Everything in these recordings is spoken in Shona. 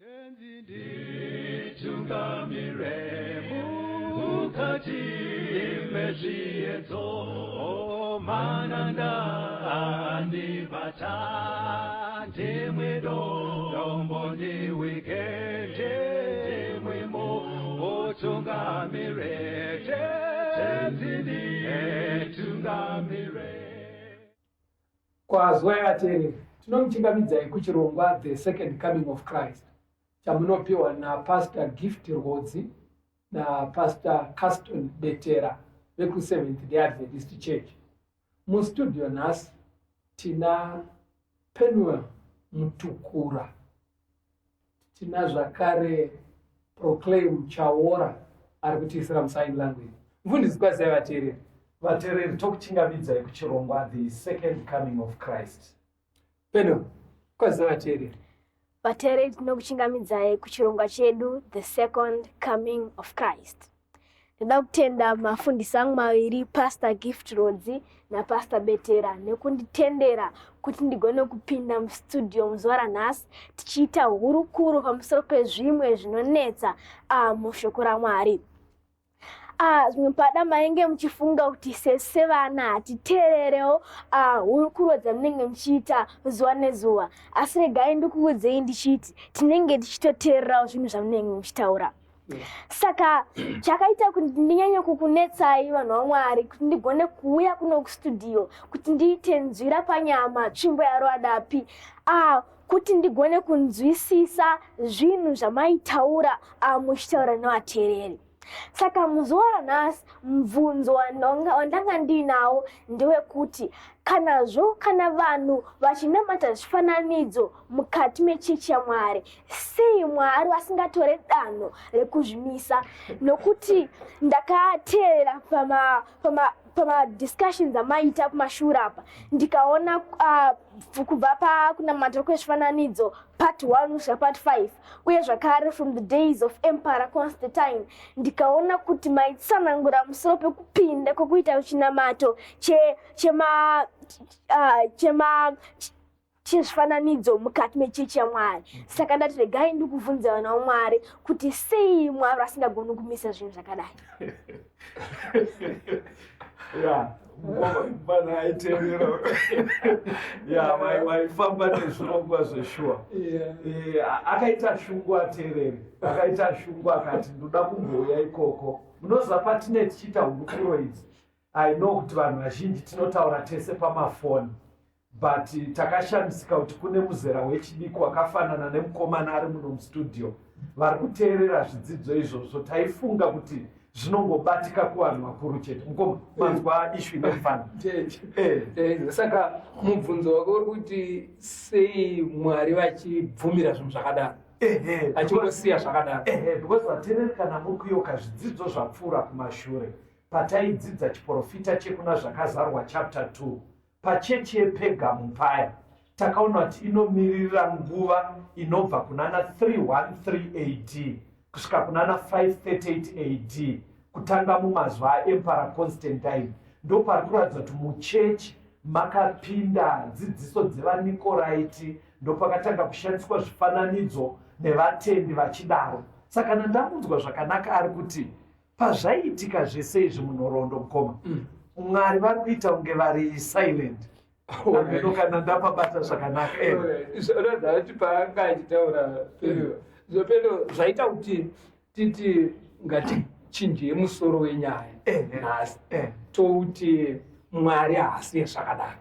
Tenzi nditungamire mukati mezviedzo, mananda andibata, ndimwe dombo ndiwike, ndimwe mutungamire. Tenzi nditungamire. Kwazwai vateereri, tinomuchingamidzai kuchirongwa The Second Coming of Christ chamunopiwa naPastor Gift Rwodzi naPastor Caston Betera vekuSeventh Day Adventist Church. Mustudio nhasi tina Penuel Mutukura, tina zvakare Proclaim Chaora ari kutiisira musign language. Mufundisi, kwazai vateereri. Vateereri, tokuchingamidzai kuchirongwa The Second Coming of Christ. Penuel, kwazai vateereri. Vateereri, tinokuchingamidzai kuchirongwa chedu The Second Coming of Christ. Ndoda kutenda mafundisi angu maviri, Pastor Gift Rodzi naPastor Betera, nekunditendera kuti ndigone kupinda mustudio muzuva ranhasi tichiita hurukuro pamusoro pezvimwe zvinonetsa mushoko raMwari. Zvimwe pada mainge muchifunga kuti sevana hatiteererewo hurukuro dzamunenge muchiita zuva nezuva, asi regai ndikuudzei ndichiti tinenge tichitoteererawo zvinhu zvamunenge muchitaura. Saka chakaita kuti ndinyanye kukunetsai vanhu vaMwari, kuti ndigone kuuya kuno kustudio kuti ndiite nzwira panyama tsvimbo yaRwadapi, kuti ndigone kunzwisisa zvinhu zvamaitaura muchitaura nevateereri. Saka muzuva ranhasi mubvunzo wandanga ndiinawo ndewekuti kana vanhu vachinamata zvifananidzo mukati mechechi yaMwari, sei Mwari vasingatore danho rekuzvimisa? Nokuti ndakateerera pamadiscussions amaita kumashure apa, ndikaona kubva pakunamata kwezvifananidzo part 1 kusvika part 5, uye zvakare from the days of Emperor Constantine, ndikaona kuti maitsanangura musoro pekupinda kwekuita chinamato chema chezvifananidzo mukati mechechi yaMwari. Saka ndati regai ndikubvunza vana vaMwari kuti sei Mwari asingagoni kumisa zvinhu zvakadai. Ya, mwana aiteerera ya waifamba nezvirongwa zveshuwa. Akaita shungu ateereri, akaita shungu akati ndoda kumbouya ikoko. Munoziva, patine tichiita hurukuro idzi, I know kuti vanhu vazhinji tinotaura tese pamafoni, but takashamisika kuti kune muzera wechidiki wakafanana nemukomana ari muno mustudio vari kuteerera zvidzidzo izvozvo. Taifunga kuti zvinongobatika kuvanhu vakuru chete. Mukoma, manzwa issue inofana. Saka mubvunzo wako uri kuti sei Mwari vachibvumira zvinhu zvakadaro, achingosiya zvakadaro? Ehe, because vateereri, kana muri kuyoka zvidzidzo zvapfuura kumashure, pataidzidza chiprofita chekuna Zvakazarwa chapter 2, pachechi yePegamu paya, takaona kuti inomiririra nguva inobva kunana 313 AD kusvika kunana 538 AD, kutanga mumazuva aEmperor Constantine. Ndo pari kuratidza kuti muchechi makapinda dzidziso dzevaNikoraiti, ndopakatanga kushandiswa zvifananidzo nevatendi vachidaro. Saka kana ndamunzwa zvakanaka, ari kuti pazvaiitika zvese izvi munhoroondo, mukoma, Mwari vari kuita kunge vari silent. Ameno kana ndapabata zvakanaka. Unoziva kuti paanga achitaura Pedro, Pedro, zvaita kuti titi ngatichinjei musoro wenyaya nhasi, touti Mwari haasiye zvakadaro.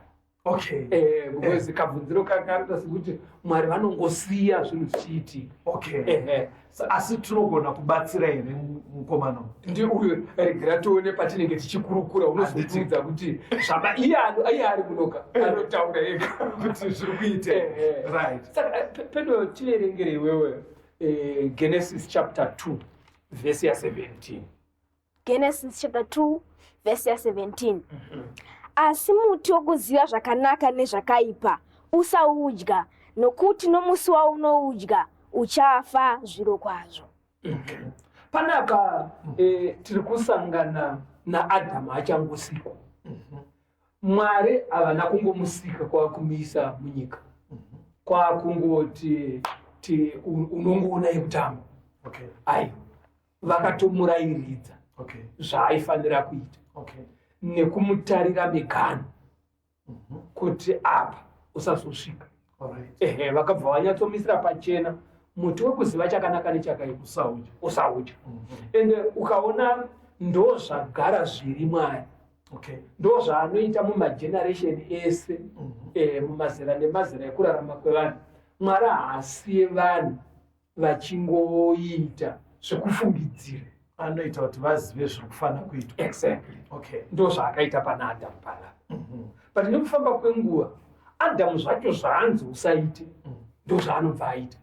Because kabvunziro kakaita sekuti Mwari vanongosiya zvinhu zvichiitika. Okay, asi tinogona kubatsira here mukomana? Ndi uyu, regera tione patinenge tichikurukura, unozotiudza kuti zvaba iye iye ari kunoka anotaura ega kuti zviri kuite. Right. Saka Pedro, tiverengere iwewe Genesis chapter 2 vhesi ya17. Genesis chapter 2 vhesi ya17: "Asi muti wokuziva zvakanaka nezvakaipa usaudya, nokuti nomusi waunoudya uchafa zviro kwazvo." Panapa tiri kusangana naAdhamu achangosikwa. Mwari havana kungomusika kwakumuisa munyika, kwakungoti Kuti unongoona yekutamba. Okay. Aiwa, vakatomurayiridza zvaaifanira kuita nekumutarira miganhu kuti apa usazosvika. Ehe, vakabva vanyatsomisira pachena muti wekuziva chakanaka nechakaipa Usaudya. Usaudya. Ende ukaona ndo zvagara zviri Mwari, ndo zvaanoita mumageneration ese, mumazera nemazera ekurarama kwevanhu. Mwari haasiye vanhu vachingoita zvekufungidzira. Anoita kuti vazive zviri kufanira kuitwa. Exactly. Ndo zvaakaita pana Adhamu panapa. But nekufamba kwenguva, Adhamu zvacho zvaanzi usaite, ndo zvaanobva aita.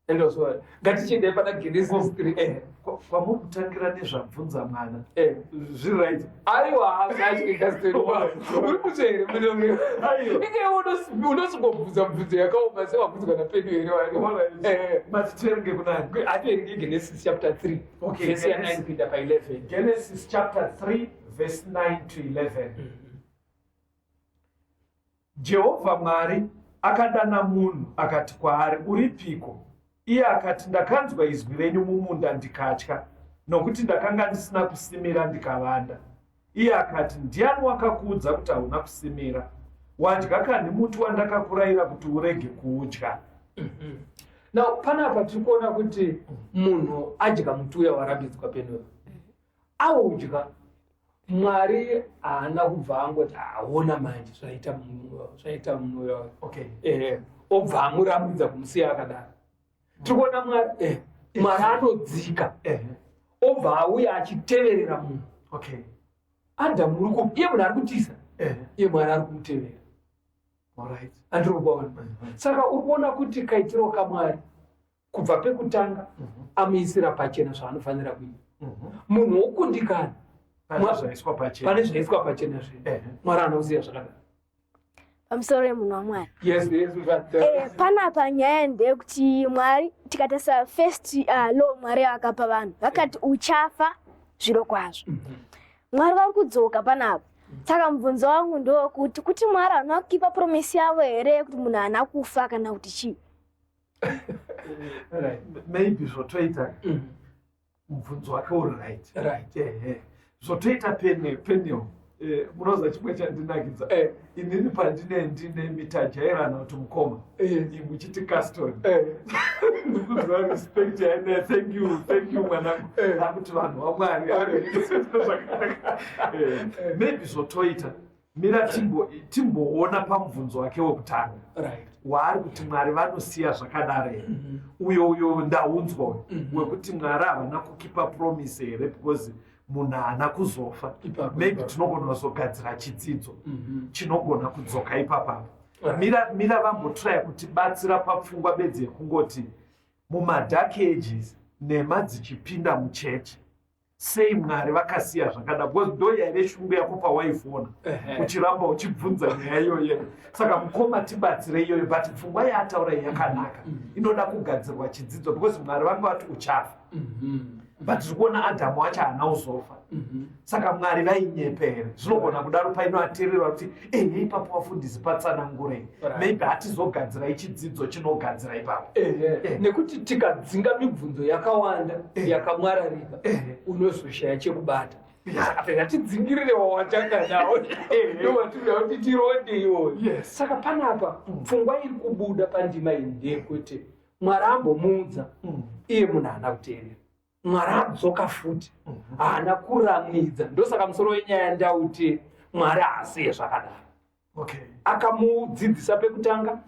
Endozwa, ngatichiendai pana Genesis 3. Kwamuri kutangira nezvabvunza mwana, zviri right? Aiwa, uri kutsva here? Aiwa. Ike unosingobvunza bvunzo yakaoma sewabvunzwa napedu here? Mati tiverenge kunani? Ativerenge Genesis chapter 3, verse ya 9 Genesis. kuenda pa11. Genesis chapter 3 verse 9 to 11. Jehovha Mwari akadana munhu akati kwaari, "Uripiko?" Iye akati, "Ndakanzwa izwi renyu mumunda ndikatya, nokuti ndakanga ndisina kusimira, ndikavanda." Iye akati, "Ndiani wakakuudza kuti hauna kusimira? Wadya kanhi muti wandakakurayira kuti urege kuudya?" Now panapa tiri kuona kuti munhu adya muti uya warambidzwa penuyo. Audya, Mwari haana kubva angoti, "Aona manje zvaita munhu uya." Obva amurambidza kumusiya akadaro. Tiri kuona Mwari anodzika, obva auya achiteverera munhu. Adhamu uri iye munhu ari kutiza, iye Mwari ari kumutevera. Andiri kuona. Saka uri kuona kuti kaitiro kaMwari kubva pekutanga, amuisira pachena zvaanofanira kuita. Munhu wokundikana Pane zvaiswa pachena. Pane zvaiswa pachena zve. Mwari anoziva zvakadaro. Pamusoro yemunhu waMwari. Yes. Panapa nyaya ndeyekuti Mwari, tikatarisa first law Mwari akapa vanhu, vakati, "Uchafa zviro kwazvo." Mwari vari kudzoka panapa. Saka mubvunzo wangu ndewekuti kuti Mwari haana kukipa promise yavo here kuti munhu haana kufa, kana kuti chii? Maybe zvotoita mubvunzo wake uri right. Ehe, zvotoita pene penio. Munoziva chimwe chandinakidza? Inini pandine ndine mitajairana kuti mukoma, muchiti Caston. Ndikuziva respect yaine. Thank you, thank you, mwanangu. Akuti vanhu vaMwari zvakanaka. Maybe zvotoita, mira timboona pamubvunzo wake wekutanga waari kuti Mwari vanosiya zvakadaro here. Uyo ndaunzwa uyo wekuti Mwari havana kukipa promise here because munhu haana kuzofa. Ipapo, Maybe ipapo. tinogona kuzogadzira chidzidzo chinogona kudzoka ipapapo. Mira, mira vambotraya kutibatsira papfungwa bedzi yekungoti mumadark ages, nhema dzichipinda muchechi, sei Mwari vakasiya zvakada? Because ndo yaive shungu yako pawaifona, uchiramba uchibvunza nyaya iyoyo. Saka mukoma, tibatsire iyoyo. But pfungwa yaataura iyi yakanaka, inoda kugadzirwa chidzidzo, because Mwari vanga vati uchafa, but tiri kuona Adhamu wacho haana kuzofa. Saka Mwari vainyepe here? Zvinogona kudaro. Painoateererwa kuti ehe, ipapo vafundisi patsanangurei. Maybe hatizogadzirai chidzidzo chinogadzira ipapo. Nekuti tikadzinga mibvunzo yakawanda yakamwararika, unozoshaya chekubata. Saka ngatidzingirire wawatanga nawo, ndowatinoda kuti tironde iwoyo. Saka panapa pfungwa iri kubuda pandima iyi ndeyekuti Mwari ambomuudza, iye munhu haana kuteerera. Mwari adzoka futi, haana kuramwidza. Ndosaka musoro wenyaya ndauti Mwari haasiye zvakadaro. Akamudzidzisa pekutanga,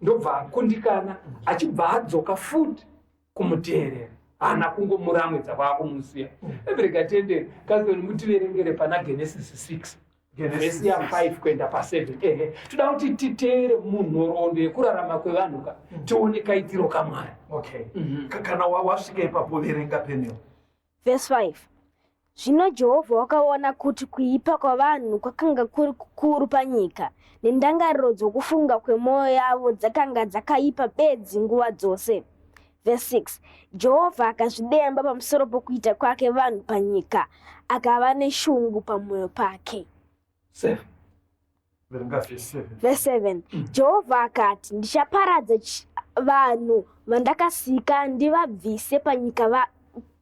ndobva akundikana, achibva adzoka futi kumuteerera. Haana kungomuramwidza kwaakumusiya. Everega tende kazoni mutiverengere pana Genesis 6, vhesi ya5 kuenda pa7. Ehe, toda kuti titeere munhoroondo yekurarama kwevanhu ka, tione kaitiro kaMwari. Okay. Kana wasvika ipapo, verenga peneo. Verse 5: Zvino Jehovha wakaona kuti kuipa kwavanhu kwakanga kuri kukuru panyika, nendangariro dzokufunga kwemwoyo yavo dzakanga dzakaipa bedzi nguva dzose. Verse 6: Jehovha akazvidemba pamusoro pokuita kwake vanhu panyika, akava neshungu pamwoyo pake. 7. Verenga verse 7. Verse 7: Jehovha akati, "Ndichaparadza Vanhu vandakasika ndivabvise panyika va,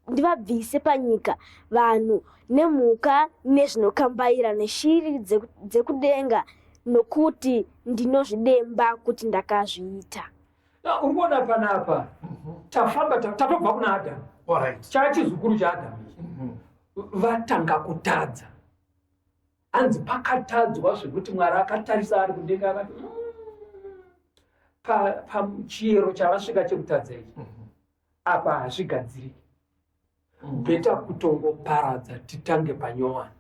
ndivabvise panyika vanhu nemhuka nezvinokambaira neshiri dzekudenga nokuti ndinozvidemba kuti ndakazviita. Uri kuona panapa tafamba tatobva kuna Adhamu. Chachizukuru chaAdhamu ichi. Vatanga kutadza. Hanzi pakatadzwa zvekuti Mwari akatarisa ari kudenga akati pachiyero chavasvika chekutadza ichi apa hazvigadziriki. Bheta kutongoparadza titange panyowani.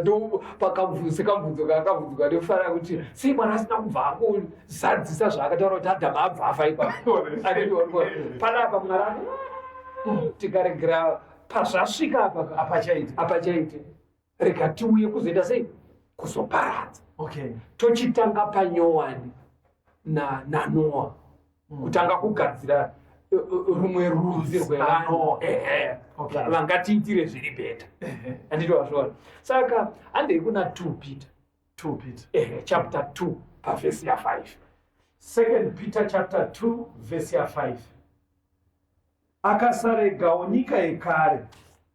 Ndo pakamubvunzo kaakabvunzwa nekufara kuti sei Mwari asina kubva akuzadzisa zvaakataura kuti Adhamu abva afa ipapo. Panapa Mwari ati tikaregera pazvasvika apa apachaite. Apachaite. Rega tiuye kuzoita sei? Kuzoparadza. Tochitanga panyowani naNoa. Kutanga kugadzira rumwe rudzi rwevanhu vangatiitire zviri better. Handiti wazviona? Saka handei kuna 2 Peter. 2 Peter. Chapter 2 pavhesi ya5. 2 Peter chapter 2 verse ya5. Akasaregawo nyika yekare,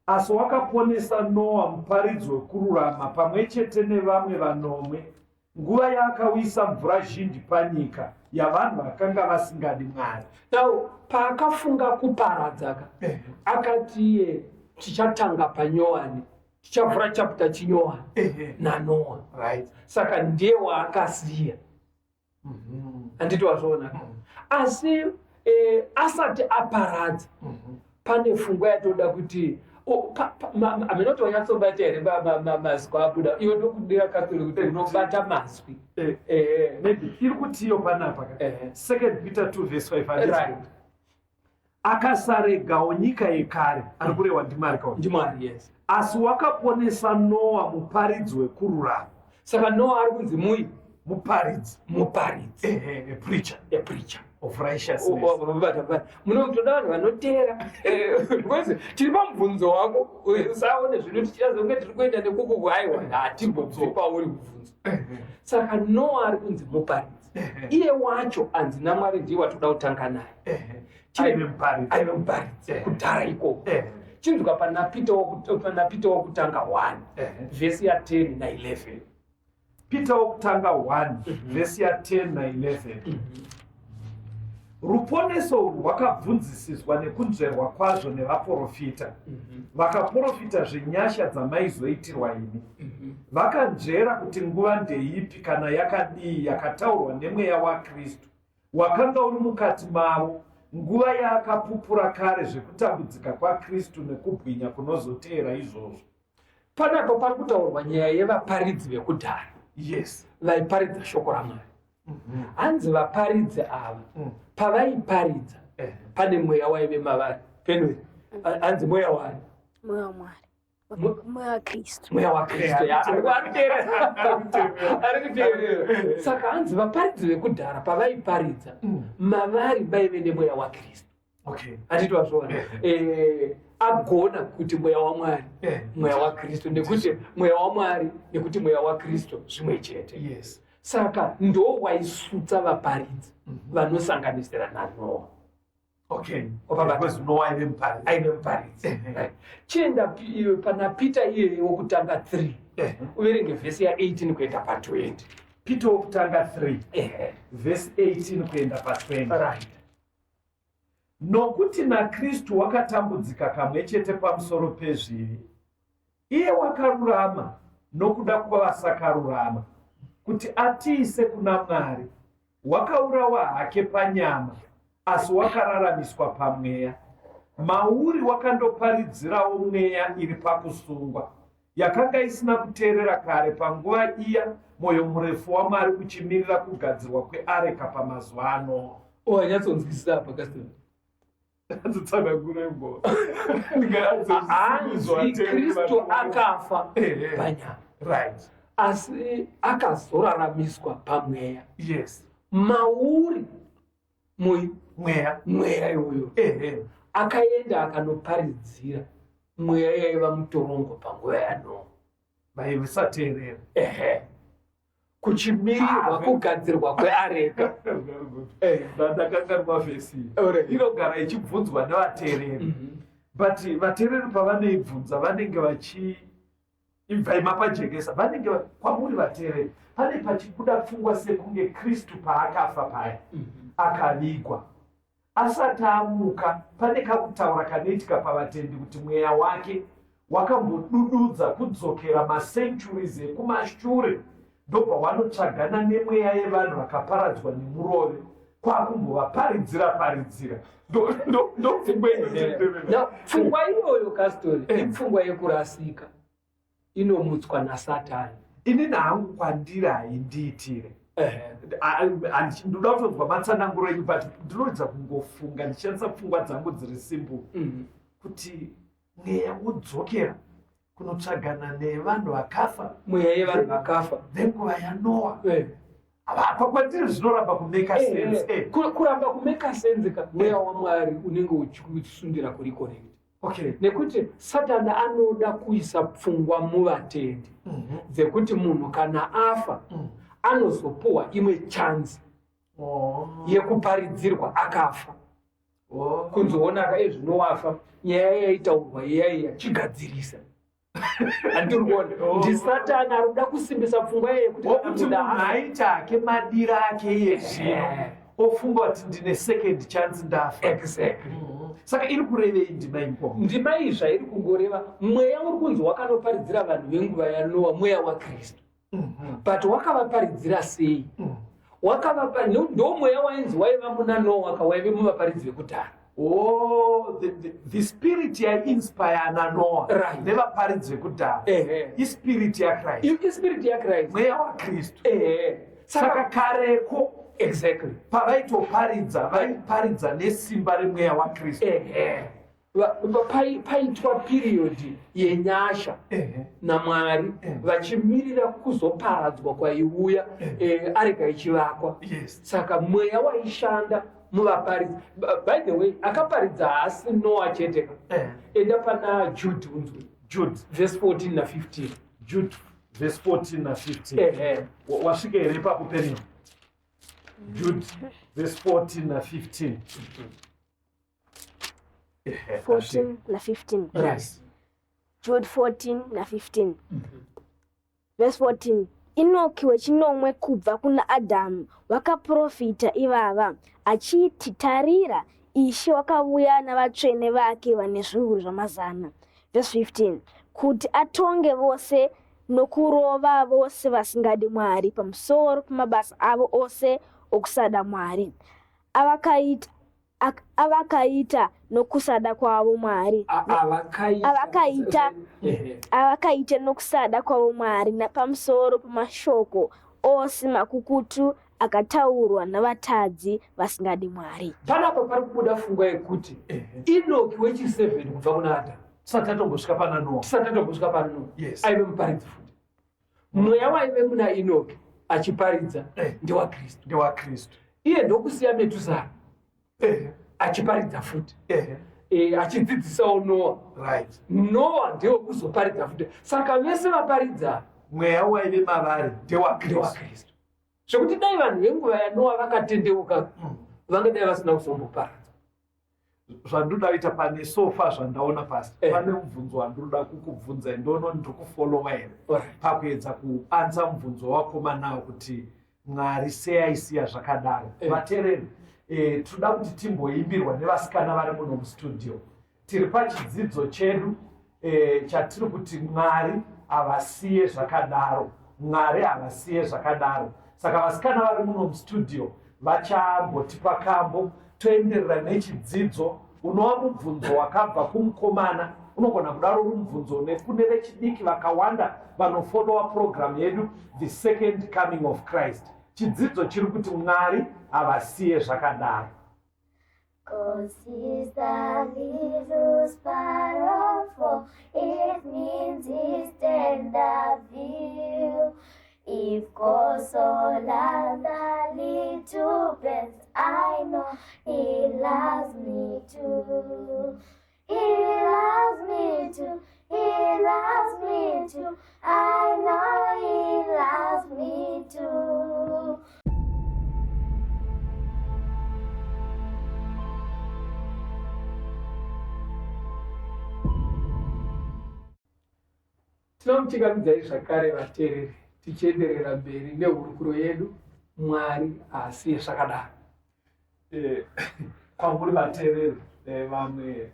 asi wakaponesa Noa muparidzi wekururama pamwe chete nevamwe vanomwe, nguva yaakawisa mvura zhinji panyika yavanhu vakanga vasingadi Mwari. Now paakafunga kuparadzaka akati iye tichatanga panyowani, tichavhura chapter chinyowani naNoa. Saka ndiye waakasiya. Handiti wazviona? Asi asati aparadza pane pfungwa yatoda kuti hameno kuti wanyatsobata here mazwi abuda. Iwe ndokudira Catholic kuti unobata mazwi. Maybe iri kutiyo panapa. 2 Peter 2 verse 5. Akasaregawo nyika yekare, ari kurehwa ndiMwari kauri. NdiMwari, yes. Asi wakaponesa Noa muparidzi wekururama. Saka Noa ari kunzi mui muparidzi. Muparidzi. A preacher. A preacher of righteousness. Munotoda vanhu vanoteera, because tiri pamubvunzo wako. Usaone zvino tichida zonge tiri kuenda nekuku. Aiwa, hatimbobvi pauri mubvunzo. Saka Noa ari kunzi muparidzi. Iye wacho anzi naMwari ndiye watoda kutanga naye. Aive muparidzi. Aive muparidzi kudhara ikoko. Chinzwa pana Peter wokutanga 1 vhesi ya10 na11. Peter wokutanga 1 vhesi ya10 na11. Ruponeso urwu rwakabvunzisiswa nekunzverwa kwazvo nevaprofita vakaprofita zvenyasha dzamaizoitirwa imi, vakanzvera kuti nguva ndeipi kana yakadii yakataurwa nemweya waKristu wakanga uri mukati mavo, nguva yaakapupura kare zvekutambudzika kwaKristu nekubwinya kunozoteera izvozvo. Panapa pari kutaurwa nyaya yevaparidzi vekudhara vaiparidza shoko raMwari. Hanzi vaparidzi ava pavaiparidza pane mweya waive mavari. Penwe hanzi mweya wani? Mweya waMwari, mweya waKristu. Mweya waKristu. Ari kuteerera. Saka hanzi vaparidzi vekudhara pavaiparidza mavari vaive nemweya waKristu. Handiti wazviona? Agona kuti mweya waMwari, mweya waKristu, nekuti mweya waMwari nekuti mweya waKristu zvimwe chete. Saka ndo waisutsa vaparidzi vanosanganisira naNoa. Because Noah aive muparidzi. Aive muparidzi. Right. Chienda pana Peter iyeye wokutanga 3, uverenge vhesi ya18 kuenda pa20. Peter wokutanga 3 vhesi 18 kuenda pa20. Nokuti naKristu wakatambudzika kamwe chete pamusoro pezvivi, iye wakarurama nokuda kwavasakarurama, kuti atiise kuna Mwari. Wakaurawa hake panyama, asi wakararamiswa pamweya. Mauri wakandoparidzirawo mweya iri pakusungwa, yakanga isina kuteerera kare panguva iya mwoyo murefu waMwari uchimirira kugadzirwa kweareka pamazuva aNoa. Wanyatsonzwisisa apa, Kaston? Tsanangurembo. Hanzi Kristu akafa panyama, asi akazoraramiswa pamweya. Mauri mweya. Mweya iwoyo akaenda akanoparidzira mweya yaiva mutorongo panguva yaNoa. Vaisateerera. Ehe. Kuchimirirwa Ah, kugadzirwa kweareka. Eh, Ndakanganwa vhesi iyi. Alright. Inogara ichibvunzwa nevateereri. But vateereri pavanoibvunza vanenge vachi ibvai mapajekesa, vanenge kwamuri vateereri pane pachibuda pfungwa sekunge Kristu paakafa paya akavigwa, asati amuka, pane kakutaura kanoitika pavatendi kuti mweya wake wakambodududza kudzokera macenturies ekumashure, ndobva wanotsvagana nemweya yevanhu vakaparadzwa nemurove, kwakumbovaparidzira paridzira. Ndopfungwa inotenderera. Now, pfungwa iyoyo, kastori, ipfungwa yekurasika inomutswa naSatani. Inini hangu kwandiri haindiitire. Ndoda kutonzwa matsananguro enyu, but ndinoedza kungofunga ndichishandisa pfungwa dzangu dziri simple kuti mweya wodzokera kunotsvagana nevanhu vakafa Mweya yevanhu vakafa venguva yaNoa. Apa kwandiri zvinoramba kumake sense. Kuramba kumake sense ka, mweya waMwari unenge uchikusundira kuri correct, nekuti Satani anoda kuisa pfungwa muvatendi dzekuti munhu kana afa anozopuhwa imwe chance yekuparidzirwa akafa, kunzoonaka ezvino wafa, nyaya yaitaurwa iyaiya chigadzirisa. Handiri kuona. NdiSatani ari kuda kusimbisa pfungwa iye yekuti kana Wokuti munhu munhu afa- aita ake madira ake iye zvino, ofunga kuti ndine second chance ndafa. Exactly. Saka iri kurevei ndima ikomo? Ndima iyi zvairi kungoreva, mweya uri kunzi wakanoparidzira vanhu venguva yaNoa mweya waKristu, but wakavaparidzira sei? Ndo mweya wainzi waiva muna Noa ka, waive muvaparidzi vekudhara. Oh, the spirit yainspire naNoa nevaparidzi vekudhara ispirit yaChrist. Ispirit yaChrist. Mweya waKristu. Saka Saka kareko pavaitoparidza vaiparidza nesimba remweya waKristu. Ehe. Paitwa period yenyasha naMwari vachimirira kuzoparadzwa kwaiuya, areka ichivakwa. Saka mweya waishanda muvaparidzi. By the way, akaparidza haasi Noa chete ka. Enda pana Jude unzwe. Jude. Verse 14 na15. Jude verse 14 na15. Ehe. Wasvika here ipapo, Penio? Jude verse 14 na15. Ehe, 14 na15. Yes. Jude 14 na15, verse 14: Enoki wechinomwe kubva kuna Adhamu wakaprofita ivava achiti, "Tarira, Ishe wakauya navatsvene vake vane zviuru zvamazana," verse 15, "kuti atonge vose nokurova vose vasingadi Mwari pamusoro pamabasa avo ose okusada Mwari avakaita nokusada kwavo Mwari." Avakaita. Avakaita. Avakaita nokusada kwavo Mwari napamusoro pamashoko ose makukutu akataurwa navatadzi vasingadi Mwari. Panapa pari kubuda pfungwa yekuti Enoki wechi7 kubva kuna Adhamu, Tisati tatombosvika pana Noa. Tisati tatombosvika pana Noa, aive muparidzi futi. Mweya waive muna Enoki achiparidza ndewaKristu. NdewaKristu. Iye ndokusiya Metusara achiparidza futi, achidzidzisawo Noa. Noa ndewekuzoparidza futi. Saka vese vaparidza, mweya waive mavari ndewakristu. NdewaKristu, zvekuti dai vanhu venguva yaNoa vakatendeuka, vangadai vasina kuzomboparadza. Zvandoda kuita pane sofa zvandaona pasi, pane mubvunzo wandinoda kukubvunza, ndoona ndiri kufollowa here pakuedza kuanswer mubvunzo wakomanawo kuti Mwari sei aisiya zvakadaro. Vateereri, toda kuti timboimbirwa nevasikana vari muno mustudio. Tiri pachidzidzo chedu chatiri kuti Mwari havasiye zvakadaro. Mwari havasiye zvakadaro. Saka vasikana vari muno mustudio vachambotipa kambo, toenderera nechidzidzo unova mubvunzo wakabva kumukomana. Unogona kudaro uri mubvunzo nekune vechidiki vakawanda vanofollowa purogiramu yedu, The Second Coming of Christ. Chidzidzo chiri kuti Mwari havasiye zvakadaro. Cause he's the little sparrow, for it means his tender view. If God so loved the little birds, I know he loves me too. He loves me too. He loves me too. I know he loves me too. Tinomuchingamidzai zvakare vateereri tichienderera mberi nehurukuro yedu Mwari haasiye zvakadaro. Eh, kwamuri vateereri eh, vamwe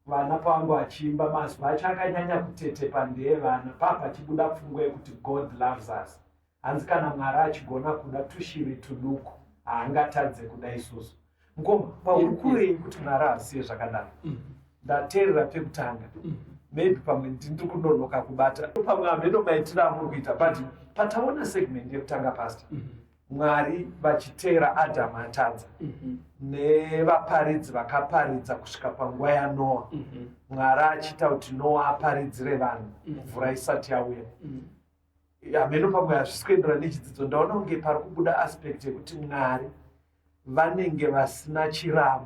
vana pavangu vachiimba mazwi acho akanyanya kutetepa ndeevana paa pachibuda pfungwa yekuti God loves us hanzi kana Mwari achigona kuda tushiri tuduku haangatadze kuda isusu mukoma pahurukuro yenyu kuti Mwari haasiye zvakadaro mm. ndateerera pekutanga mm. maybe pamwe ndiri kunonoka kubata pamwe hameno maitiro amuri kuita but pataona segment yekutanga pastor mm. Mwari vachiteera Adhamu atadza mm -hmm. nevaparidzi vakaparidza kusvika panguva yaNoa mm -hmm. Mwari achiita kuti Noa aparidzire vanhu mm-hmm. mvura mm -hmm. isati yauya mm -hmm. hameno pamwe hazvisi kuenderana nechidzidzo ndaona kunge pari kubuda aspect yekuti Mwari vanenge vasina chirama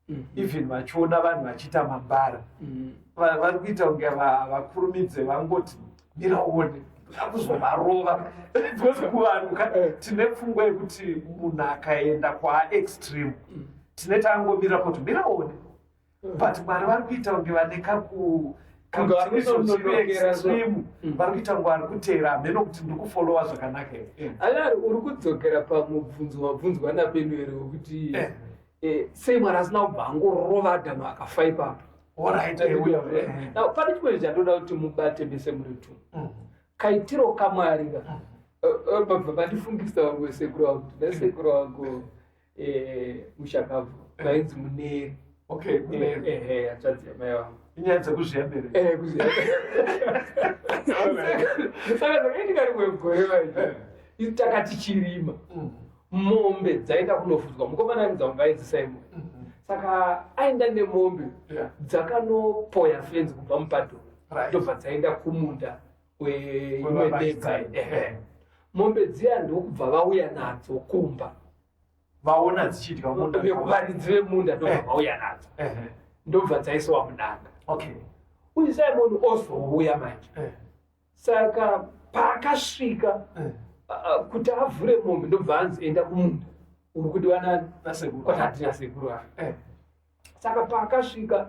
mm -hmm. even vachiona vanhu vachiita mambara mm -hmm. vari kuita kunge vakurumidze vangoti mira uone kuzovarova because kuvanhu eh. tine pfungwa yekuti munhu akaenda kwaextreme mm. tine tangomira kuti mira uone mm. but Mwari vari kuita kunge vane kaku extreme mm. vari kuita kunge vari kuteera hameno kuti ndiri kufolowa zvakanaka here alari uri kudzokera pamubvunzo wabvunzwa napenueri wekuti eh. Eh, sei Mwari asina kubva angorova Adhamu akafa ipapo? Now, pane chimwe chandoda kuti mubate mese muri two. Kaitiro kaMwari ka. Mm. Mabva mandifungisa vangu sekuru vangu. Nasekuru vangu mushakabvu vainzi Muneri. Okay, Muneri. Ehe, hanzvadzi yamai vangu. Inyaya dzekuzviyambere. Eh, kuzviyambere. Saka zvakaitika rimwe gore manje. Isu takati chirima. Mombe dzaenda kunofudzwa mukomana ainzi wangu ainzi Simon mm -hmm. Saka aenda nemombe yeah. Dzakanopoya fenzi kubva mupadhoka ndobva right. Dzaenda kumunda weimwe neighbor mombe dziya ndokubva vauya nadzo kumba vaona dzichidya munda varidzi vemunda ndobva eh. vauya nadzo ndobva dzaiswa mudanga okay. Uyu Simon ozouya manje eh. Saka paakasvika eh. Kuti avhure mombe ndobva anzi enda kumunda uri kudiwa nani kwati hatina sekuru ava eh. Saka paakasvika